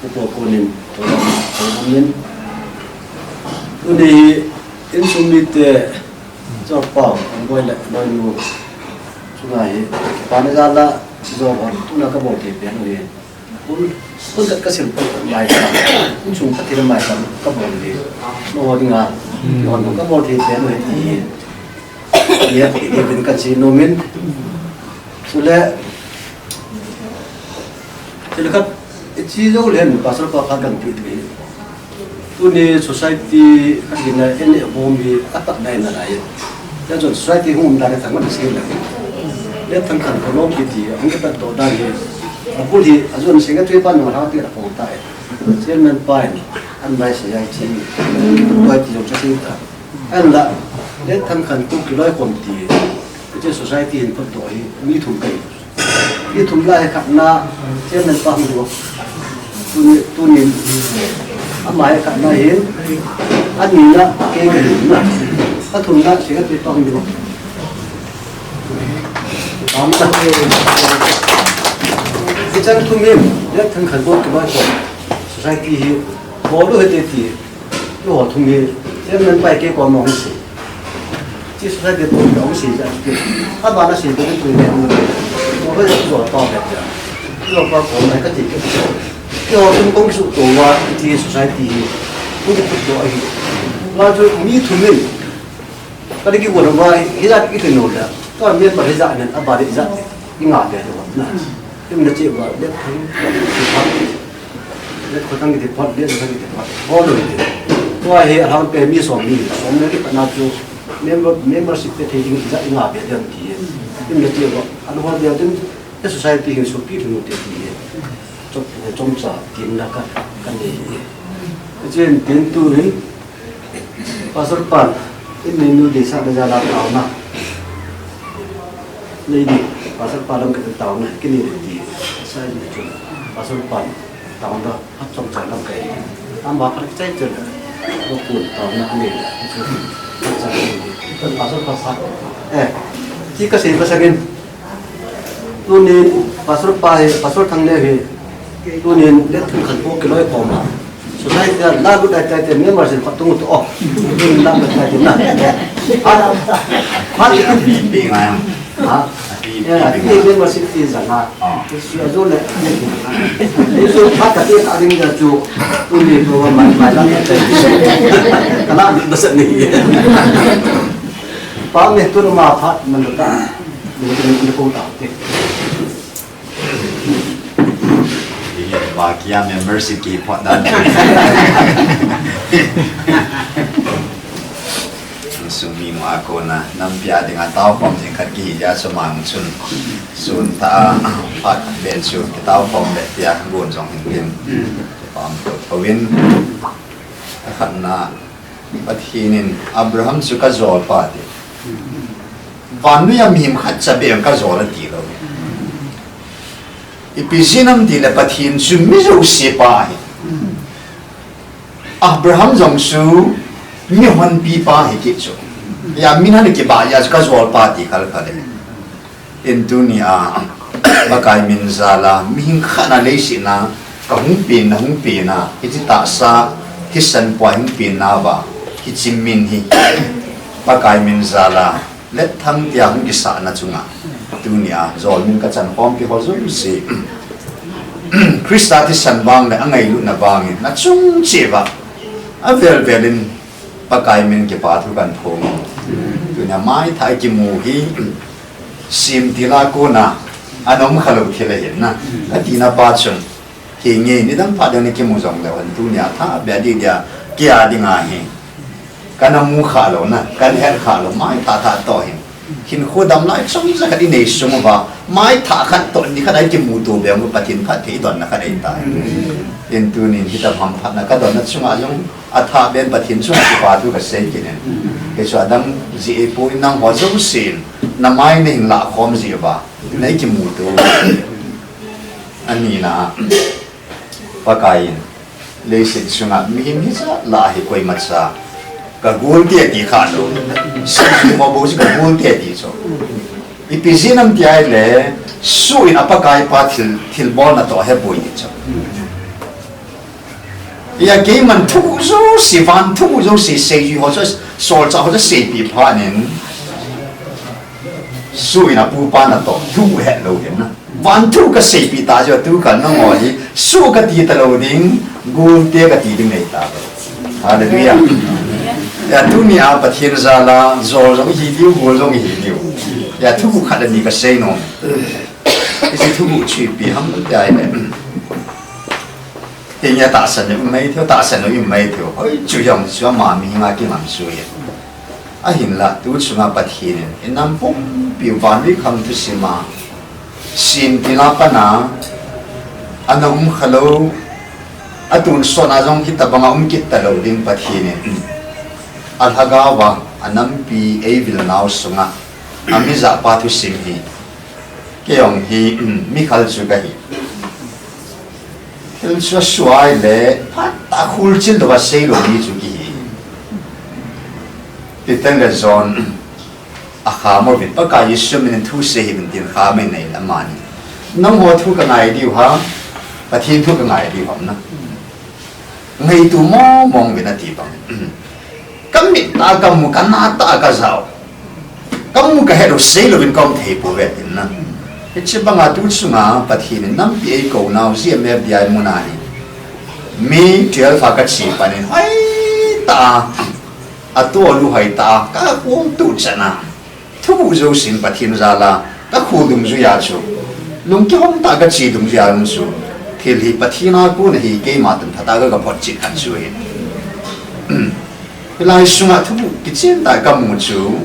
Upa konin, konin. Tuni insung mite, Chapa, Angboi le Loinu chunga hi, kipana jal a, jong hon, tuna ka bol thei pen u hi. Hun, hun khat ka sil peh maicham, insung Pathen maicham ka bol hi. Nangho dinga, hon ka bol thei pen u hi ti hi. Ye, ye bin ka chi nomin. Chule, chule khat, chi jou len, Pastor pa khat kan ti ti. Tuni society khat gin a, en le bom hi apat dai na lai. Ya chun society hung um dan thangvah sei le. Le thang khan ko lo kiti, hung kipat to dan hi. Abul hi, ajun secretary pa nung ha ti la ko tai. Chairman pa in, an bai sei ai chi. Bai ti jong cha sei ta. An la, le thang khan ko kiloi kom ti. Hiche society hin phot to hi, mi thum kai. Mi thum lai khatna, chairman pa hung doh. Tuni, tuni, ama hi khatna hin, anina, kei kahi na. Athumna, secretary pa hung doh. Amna. Hichan thum hin, le thang khan ko kiloi kom. Society hi, bol u hite ti. Keiho thum hi, chairman pa kei koma hung sei. Hiche society toh hung sei jeh a chu. Abana sei toh tuni le hung sei. Keiho pa koma hung sei. Keiho pa koma ka ti kei. Keiho thum kong kisutoh uva, hiche society hi. Hung kiphut doh ahi. Hijeh chun mi thum in. Ka dei kigon uva, hijat kiti nom le. Ka member hijat nen, abana hijat nen. Inga pe doh na. Imna che uva, le thum. Le khotang kiti phot, le khotang kiti phot. Bol u hite. Tua hi alhangpi mi som ni, som ni kipatna chu member, membership pe thei ding hijat inga pe ding ti. Imna che uva, alhangpi ding, society hin sopi lhung u hite ti. Chom, chomcha, tin la ka, ka nei. Chen tin tu hin, Pastor pan, in nei nu deisahna jal a taona. Nei di, Pastor pa lam ka taona, kei nei di, sai di chu. Pastor pan, taona, hat chomcha lam kai. Ama khat chai chun, lo pun taona nei di, chu. Pastor pa sa. Eh, ti ka sei ka sa ngin. Tunin Pastor pa hi, Pastor Thangneo hi, tunin le thum khat ko kiloi koma. Society a la lut dai tai te member sin khat tung to. Tunin la lut dai te na. Ha? Ha? Ha? Ya, ti membership fee jana. Ah. Isi ajo le. Isu phat ka ti ka ding ja chu. Tuni ko mai mai la. Kana basa ni. Pa me tu ma phat man ta. Ni ko ta. Vakia membership ki phat dan. Sumi ma ko na nampi a dinga tao pom jing khat kihi ja sumang chun. Sun ta phat ben chu tao pom le tia gun jong hin lim. Pom to pawin. Khat na Pathen in Abraham chu ka jol pa ti. Vannoi a mihem khat cha beh ka jol a ti lo. Ipi jeh ham ti le Pathen chu mi jouse pa ahi. Abraham jong chu mi honpi pa ahi kit chu. Ya min han kiba ya chu ka jol pa ti khal khal e. Tin tuni a Pakai min jal a mihing khat na leiset na ka hung pen na hung pen a hiche tahsa thisan pua hung pen na va hiche min hi Pakai min jal a Let Thang tia hung kisah na chunga tuni a jol min ka chan khom pi ho jouse Christa thisan vang le angailutna vangin na chung cheh va avel vel in Pakai min kipa thu kan phong. Tuni a mai thah kimu hi Sim tila kona anom kha lo thil ahin na. Ati na pa chun. Hi nge ni dang pha dang ni kimu jong le han tuni a tha beh di dia kia ding ahi. Kana mu kha lo na, kan her kha lo mai tha tha to hin. Hin khu dam lai chom ja khat i nei sung va mai tha khat to ni khat ai kimu to beh mu Pathen phat thei don na khat ai ta. Tin tuni hi ta ham phat na ka don na chunga jong A tha ben Pathen chunga kipa thu ka sei kit in. Kei chu adang ji e pu in nang ho jouse in na mai na hin lah khom ji uva. Na i kimu to. Ani na Pakai in leiset chunga mihem hi ja lah hi koima cha ka gol te ti kha lo. Sa mo bo si ka gol te ti chu. Ipi jeh ham ti ai le, su in a Pakai pa thil, thil bol na to he boi ti chu. Ia keiman thu jouse, van thu jouse, seiji ho chu, solchah ho chu seipi phat in, su in a pupa na to, thu het lo hin na. Van thu ka seipi ta chu, tu kan na ngol hi, su ka ti ta lo ding, gol te ka ti ding nei ta lo. Hallelujah. Ia tuni a Pathen jal a, jol jong hi diu, gol jong hi diu. Ia thu khat ani ka sei nom. Isi thu chu ipi ham ti ai le. Henge tahsan u mai thei, tahsan u mai thei. Hoi, chu jong chu ama mi nga ki ngam chu ye. Ahinla, tu chunga Pathen in, i nam pumpi u van ri kham thu sima. Sim tila pana, ana um kha lo, a tun sona jong hi tabanga um kit ta lo ding Pathen in. A lhagao va, a nampi ei vil nau sunga, a mi ja pa thu sim hi. Kei jong hi, um, mi khal chu ka hi. Thil chu a suai le, phat a khul chil lo va sei lo mi chu ki hi. Peter le John, a kha mo vin, Pakai Jesu min in thu sei hi vin tin kha mai nei la mani. Nang ho thu ka ngai diu ha, Pathen thu ka ngai diu ham na. Ngaitu mong mong vin a ti bang. Ka mit ta ka mu, ka na ta ka jao. Ka mu ka het u sei lo vin ka um thei po ve tin na. Hiche banga tu chunga Pathen in nampi ei ko nau G M F D I muna hi. Mi twelve a ka chi panin hoi ta. A tu lu hoi ta. Ka kum tu chana. Thu bu jo sin Pathen jal a. Ka khu dung ju ya chu. Lung ki hom ta ka chi dung ju ya lung chu. Thil hi Pathen a kon hi keima tun thata ka ka phot chi khan chu hi. Hilai sunga thubu kichen ta ka mu chu,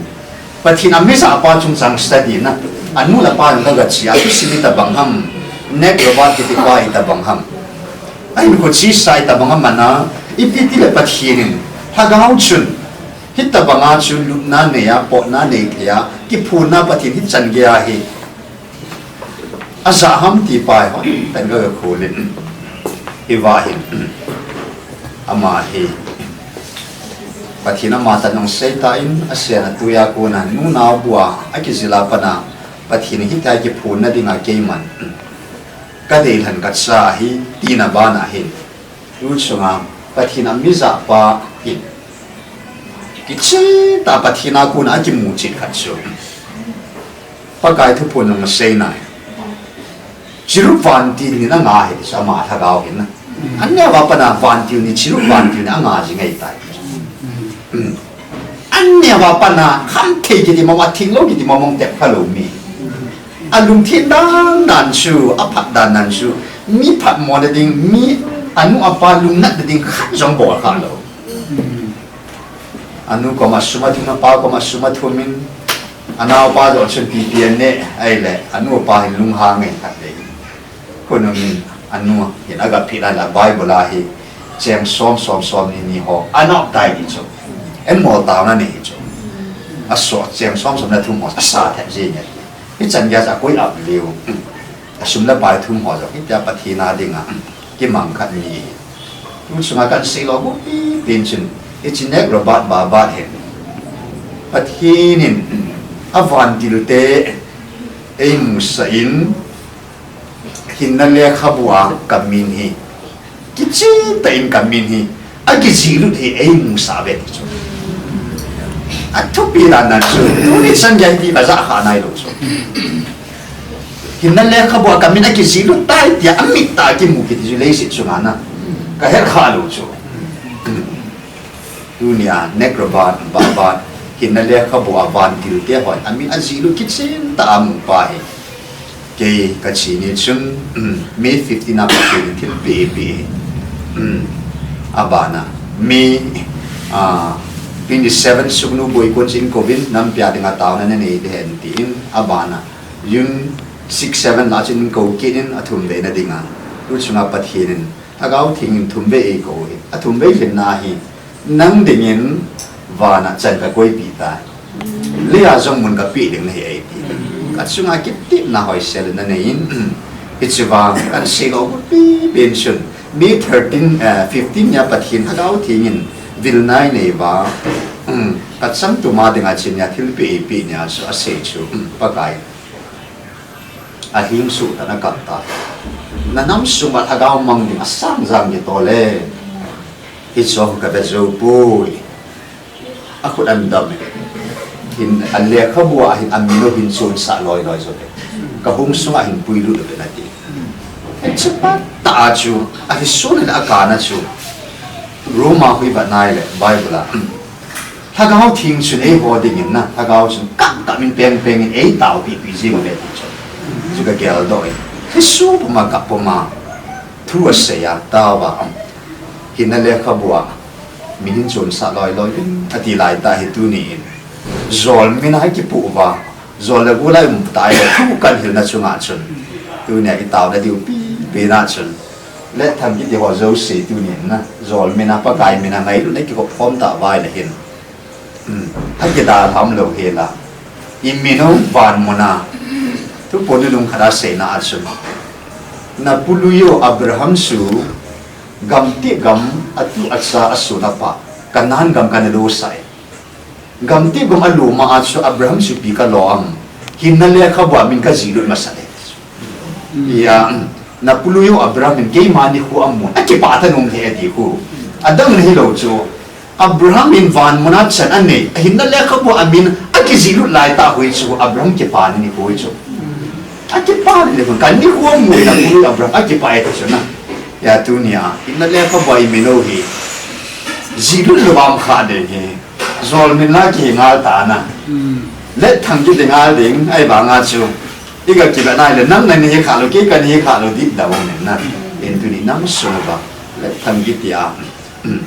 Pathen a mi ja pa chungchang study na, a nu le pa in ka ga chi a, thusim i ta bang ham, Nat Roberts kiti pa i ta bang ham. A in ko chi sa i ta bang ham ana, ipi ti le Pathen in, lhagao chun, hi ta banga chu lupna nei a, potna nei thei a, kiphunna Pathen hi chan gei a hi, A ja ham ti pa hi hoi, tan ka ga khol in. Hi va hin. Ama hi. Pathen ama tan nung sei ta in, a sen a tui a kona, nunau bua, a kijil a pana, Pathen hi ta kiphunna dinga keiman. Ka dei lhan ka cha hi, tina bana hin. Tu chunga, Pathen a mi ja pa hin. Kichen ta Pathen a kona a kimu chet khat chu. Pakai thuphon nung sei nai. Chirup vantil ni na nga hi sa ma tha gao hin na. An ne va pana vantil ni chirup vantil ni anga ji ngai tai. An ne va pana kham thei kiti ma wa thing lo kiti ma mong tep kha lo mi. A lungthin dan dan chu, a phat dan dan chu, mi phat mo na ding, mi anu apa lungnat na ding khat jong bol kha lo. Anu koma sum a thum, apa koma sum a thum in, anau pa jo chun P P N ne, ai le, anu pa hin lunghang ngai khat le. Ko nung in, anu hin aga phi la la Bible a hi, cheng som som som ni ni ho, anau tai ni chu. En mo ta na ni chu. A so cheng som som na thum ho, a sa the ji ne. Hi chan ya sa koi ap liu. A sum le pai thum ho jong, hitia Pathen a dinga kimang khat ni. Tu chunga kan sei lo bu pi pin chun, hiche Nat Robert Barber hin Pathen in a vantil te eimusah in, hinna lekhabu a ka min hi Kichen tah in ka min hi, a kijih lut hi eimusah ve ti chu. A thupi dan dan chu, tuni chan gei ti ka ja kha nai lo chu. Hinna lekhabu a ka min a kijih lut tai tia a mit tah a kimu kiti chu leiset chunga na. Ka het kha lo chu. Tunia Nat Robert Barber hinna lekhabu a vantil te hon a min a jih lut kichen tah a mu pa hi. Kei ka chi ni chun, um, May fifteen a Pathen in thil pe pe. Um, a bana May, ah, twenty seven suknu boi kon chin kovin nampi a dinga taona na nei de hen tin a bana June six seven la chin ko kit in a thum ve na dinga. Tu chunga Pathen in Lhagao Theng in thum ve ei ko hi. A thum ve hin na hi. Nang dingin vana chan ka koipi ta. Leia jong mun ka pe ding nahi ei ti. Ka chunga kitepna hoisel na nei in. Hiche vang kan sei lo pi pen chun. May thirteen, eh, fifteen nia Pathen Lhagao Theng in vil nai nei va. Um, ka changtum a dinga chin nia thil pe ei pe nia chu a sei chu. Um, Pakai. A hing suh ta na kap ta. Na nam sung a lhagao mang ding a sang jang ki to le. Hi cho ka be zo pui. A khut an dam e. Hin a lekhabu a hin a min o hin chun sa loi loi zo le. Ka hung sung a hin pui lut le na ti. He chu pa ta a chu a hi su le a ka na chu. Roma hui ba nai le Bible a. Lhagao Theng chun eiho dingin na, Lhagao chun kap kap in peng peng in ei taopi pi jing uve ti chu. Chu ka geldoh e. Jesu puma kap puma thu asei a taova, hinna lekhabu a min hin chun sa loi loi in ati lai ta hi tuni in. Jol min a kipu uva, jol le gu lai um ta e thu kan hilna chunga chun. Tunia i taona diu pi pi na chun. Lethang kiti ho jouse tunin na, jol min a Pakai min a ngailutna kikop khom ta vai le hin. Hmm. A kidalham lou hela. I min o van mun a. Thuphon nunung khat a seina a chun. Na pu lui o Abraham chu gam ti gam a tu a cha a sun a pa. Kanan gam kana lo sai. Gam ti gam a lom a chu Abraham chu ipi ka lo am. Hinna lekhabu a min ka jih lut masa le. Ya, na pu lui o Abraham in keima nikho amun. A kipah ta nom he ti khu. A dang na hi lo chu. Abraham in van mun a chan a nei. A hinna lekhabu a min a kijih lut lai ta hui chu. Abraham kipah ni nikho chu. A kipah ni nikho. Ka nikho amun na pu lui Abraham. A kipah e ti chu na. Ya tunia. Hinna lekhabu a i min o hi. Jih lut lo am kha de hi. Jol min la kihi ngal ta na. Hmm. Lethang kiti ngal ding, ahivanga chu. I ka kila nai le, nang na ni hi kha lo, kei ka ni hi kha lo, dit da bang nen na. In tuni nam sung ba. Lethang kiti a. Hmm.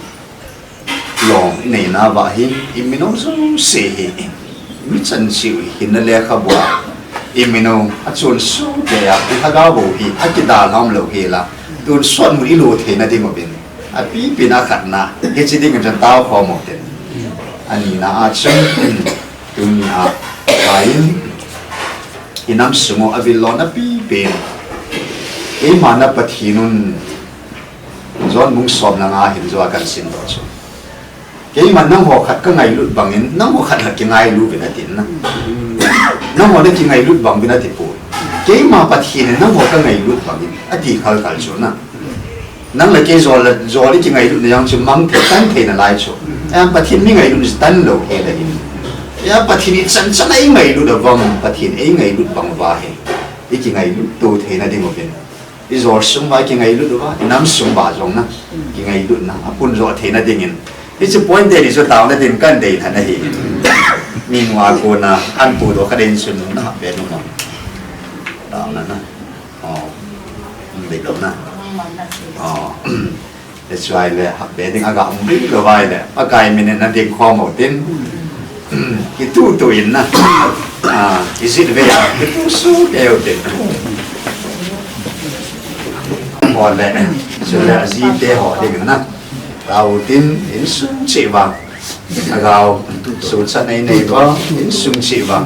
Long, i nei na va hin, i min o jouse hi. Mi chan chiu hi, hinna lekhabu a. I min o, a chun su te a, i Lhagao bou hi, a kidalham lou hi la. Tun sot mun i lo thei na ding uvin. A pipi na khat na, hiche ding in chan tao khom u tin. A ni na a chun, tuni a, a in, i nam sung u a vil lo na pipi. Keima na Pathen un, John bung som le nga hin jo a kan sim doh chu. Keima nangho khat ka ngailut bangin, nangho khat khat kingailu vin a tin na. Nangho na kingailut bang vin a ti pu. Keima Pathen in nangho ka ngailut bangin, a ti khal khal chu na. Nang le kei jol le, jol i kingailut na jong chu mang thei tan thei na lai chu. Em Pathen mi ngailut chu tan lo he le in. Ya Pathen ichan chan a ingailut a vang, Pathen eingailut bang uva hi ikingailut to theina ding uvin. Ijol sung uva ikingailut uva, inam sung uva jong na kingailutna apun jo theina dingin. Hiche point teni chu taona din kan dei lhon ahi. Meanwhile kona an pu do ka den sun na ha pe nu ma. Taona na. Oh. Dei lo na. Oh. That's why le ha pe ding aga um ding lo vai le. Pakai min in na ding khom mo tin. Kitu tu in na. Ah, is it ve ya? Kitu su ke u tin. Ho le. Su le ji te ho ding na. Tao tin insung cheh uva. Agao, suhchat nei nei uva, insung cheh uva.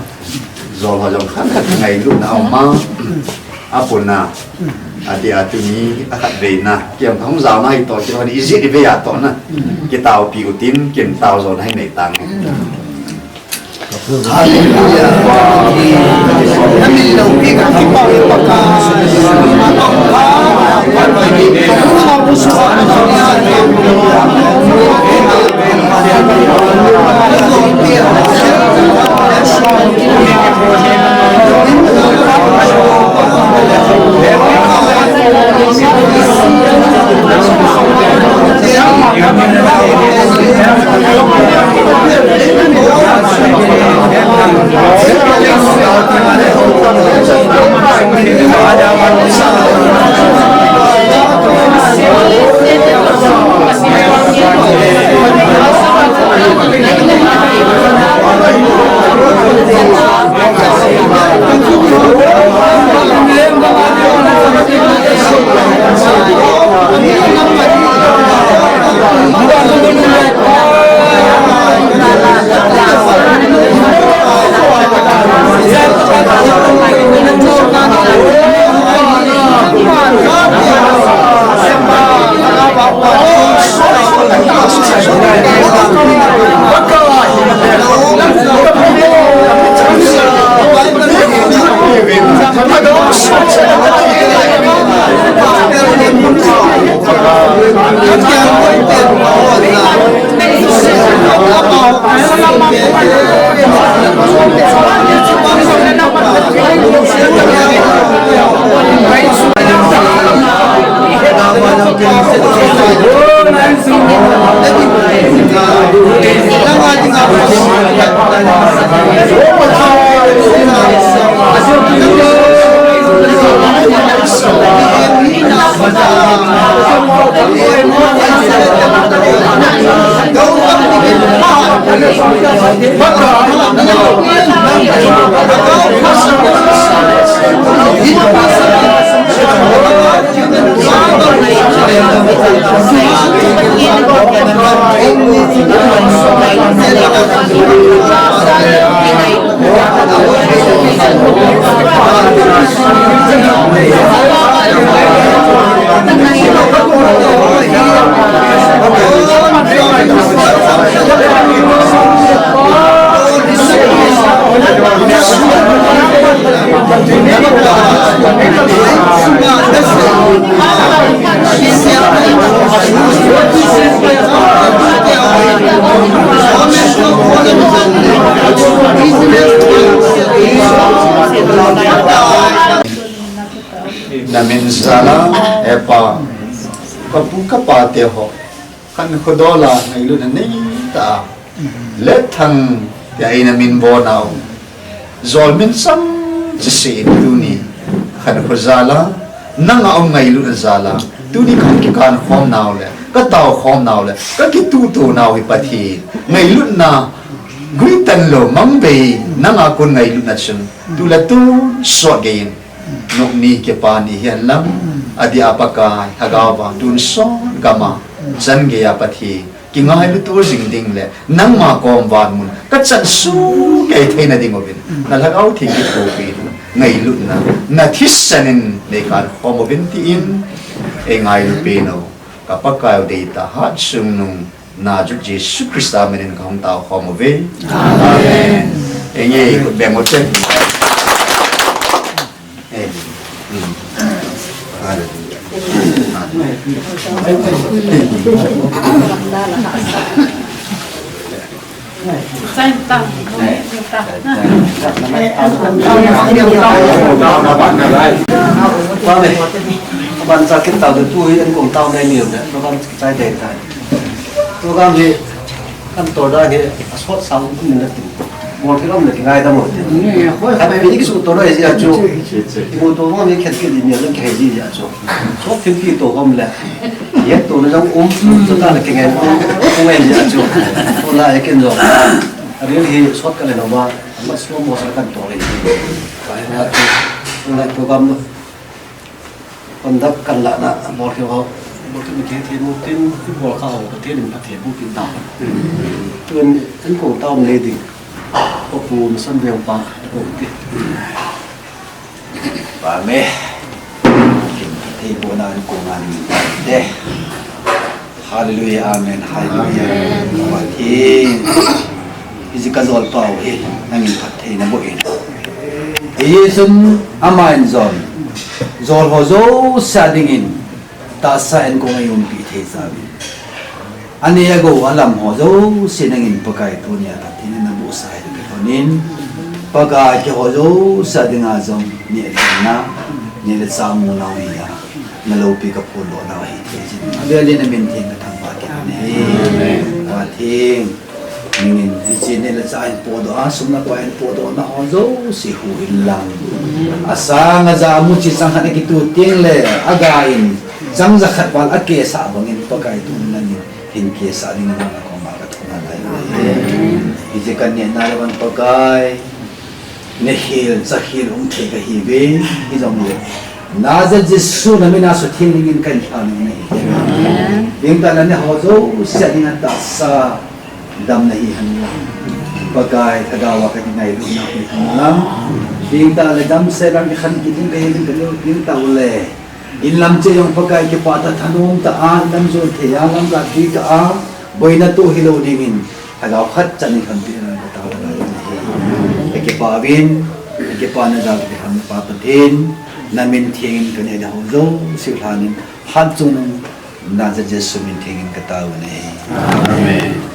Jol ho jong khat khat ngailutna a um a. Apuna, ati a tuni, akhat veina. Kiam kahung jaona hi toh, kihon ijat ivei a toh na. Kitaopi utin, kin tao jona hi nei tang. Hallelujah. Amen. Na min jal a, he Pa, ka pu ka pa te ho, khankho dol a ngailutna nei tah a, Letthang tia eina min bon nau, jol min chang chese in tuni khankho jal a, nanga um ngailutna jal a, tuni kahin kikan khom nau le, ka tao khom nau le, ka kituhto nau hi Pathen, ngailutna guitan lou, mangbei, nanga kon ngailutna chun, tu le tun sot gei in, nop ni kipa ni hihen lang, adia Pakai, Lhagao vang, tun sot gam a, chan gei a Pathen, kingailut jing ding le, nangma kom van mun, ka chan sung gei theina ding uvin, na Lhagao Theng kithopi in, ngailutna, na thisan in, nei kan khom uvin tin, ei ngailu pen u, ka Pakai u deitah hatchungnung, Nazareth Jesu Christa min in kahung tao khom uve. Amen. Amen. Ei nge, khut beng u te. Amen. Mm. Hallelujah. Hallelujah. Ban sa kin tau tu hi an kong tau nei ni le, program chai dei tai. Program hi kan tor da hi a sot sang min na tin. Bol ki lom le ki ngai da mo tin. Happy ki su tor da hi a chu. Mo to mo ni khen ki ni ni ki hi ji a chu. Sot thim ki to hom le. Yet to na jong um, so ta le ki ngai um, um ngai ji a chu. Ko la e ken jong. A real hi sot ka le no ma. Ma slow motion kan tol e. Pai na chu, lai program conduct kan la na, bol keu ho, bol keu mi keu thei mu tin, bol kha ho, ka thei lim ka thei bu kin ta. Tun, an kong ta um le ding. Ko pu, mi san veng pa, ko ti. Pa me. Kin thei bu na an kong an te. Hallelujah, amen, hallelujah. Amen. Pathen. Hiche ka jol pau hi, nangin phatthei naboh in. Hichun ama in jol. Jol ho jouse a dingin, tahsa in kong eiumpi thei jeh in. Aneh agou alam ho jouse nangin Pakai tunia phatthei naboh sah hi toh kilhonin. Pakai keiho jouse a dinga jong, neh le chah, neh le chah mu nau hi a. Na loupi ka phondoh nau ahi thei jin. Avel in na min theng ka thangvah kit in ahi. Amen. Pathen. Nangin hiche neh le chah in podoh a, sum le pai in podoh na ho jouse huhhing lang. Asang aja amu cheh chang khat a kitu teng le, aga in chang ja khat val akesah bangin Pakai tuni nangin hin kesah dingin nang a koma ka thum nalai. Hiche ka neh na le van Pakai. Nehil, chahil um thei kahiuve, hijongle. Nazareth Jesu na min a sutheng dingin kahin lhah nom ahi. Amen. Ding tah le nangho jouse a dinga tahsa damna hi hen lang. Pakai, lhagao a ka ngailut nau hi hen lang. Ding tah le damsel a kikhen kit ding kahi ding ka lo ding tah u le. In lam cheh jong Pakai kipah tah thanom tah a, in lam jon thei a, lamkai tui tah a, boina toh hilou dingin, lhagao khat chan in lhonpeh in ka tao nalai u ahi. Ka kipah uvin, ka kipah na jal ka lhon Pa Pathen, na min theng in ka neh le ho jouse u lhan in, hatchungnung Nazareth Jesu min theng in ka tao u ahi. Amen.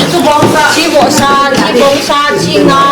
Chi vohsa, chi vohsa, chi nga.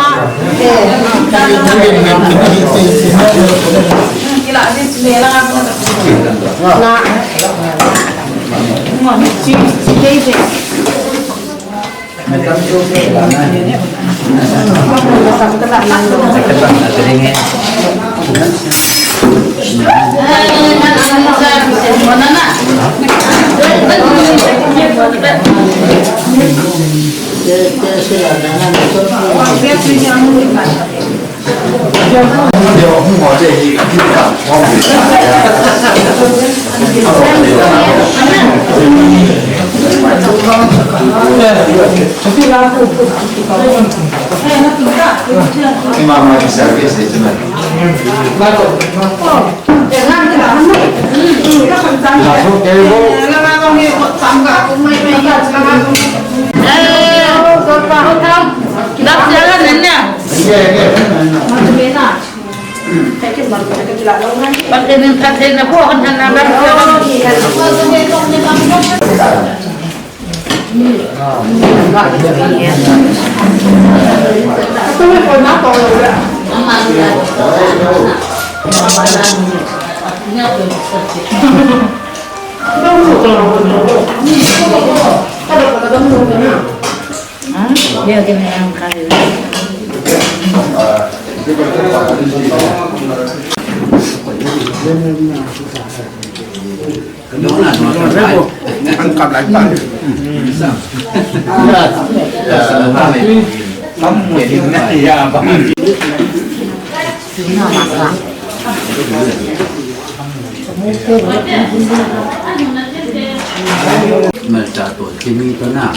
Melcha to, kimi to na.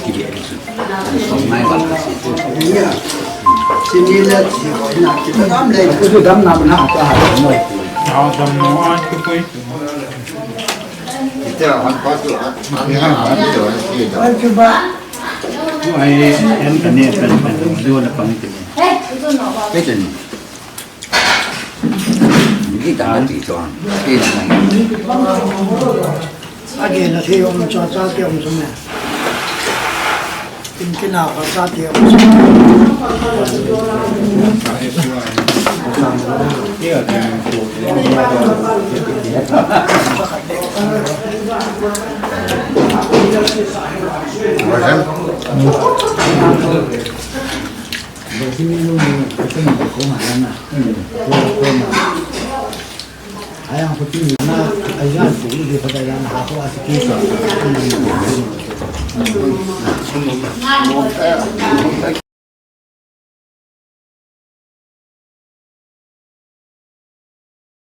Kibi, song ngai val kasi to. Sini le si ko na kita dam le. Itu dam na bana apa? Dam no, ah, itu koi. Kita han pa tu, ah, han pa tu, ah, si da. Ai, em kani, em kani, dua na pang kani. Kani. Ni ta ti to. Ti na. Age na thei um cha cha ti um sum ne. Tin kina kha cha ti um sum.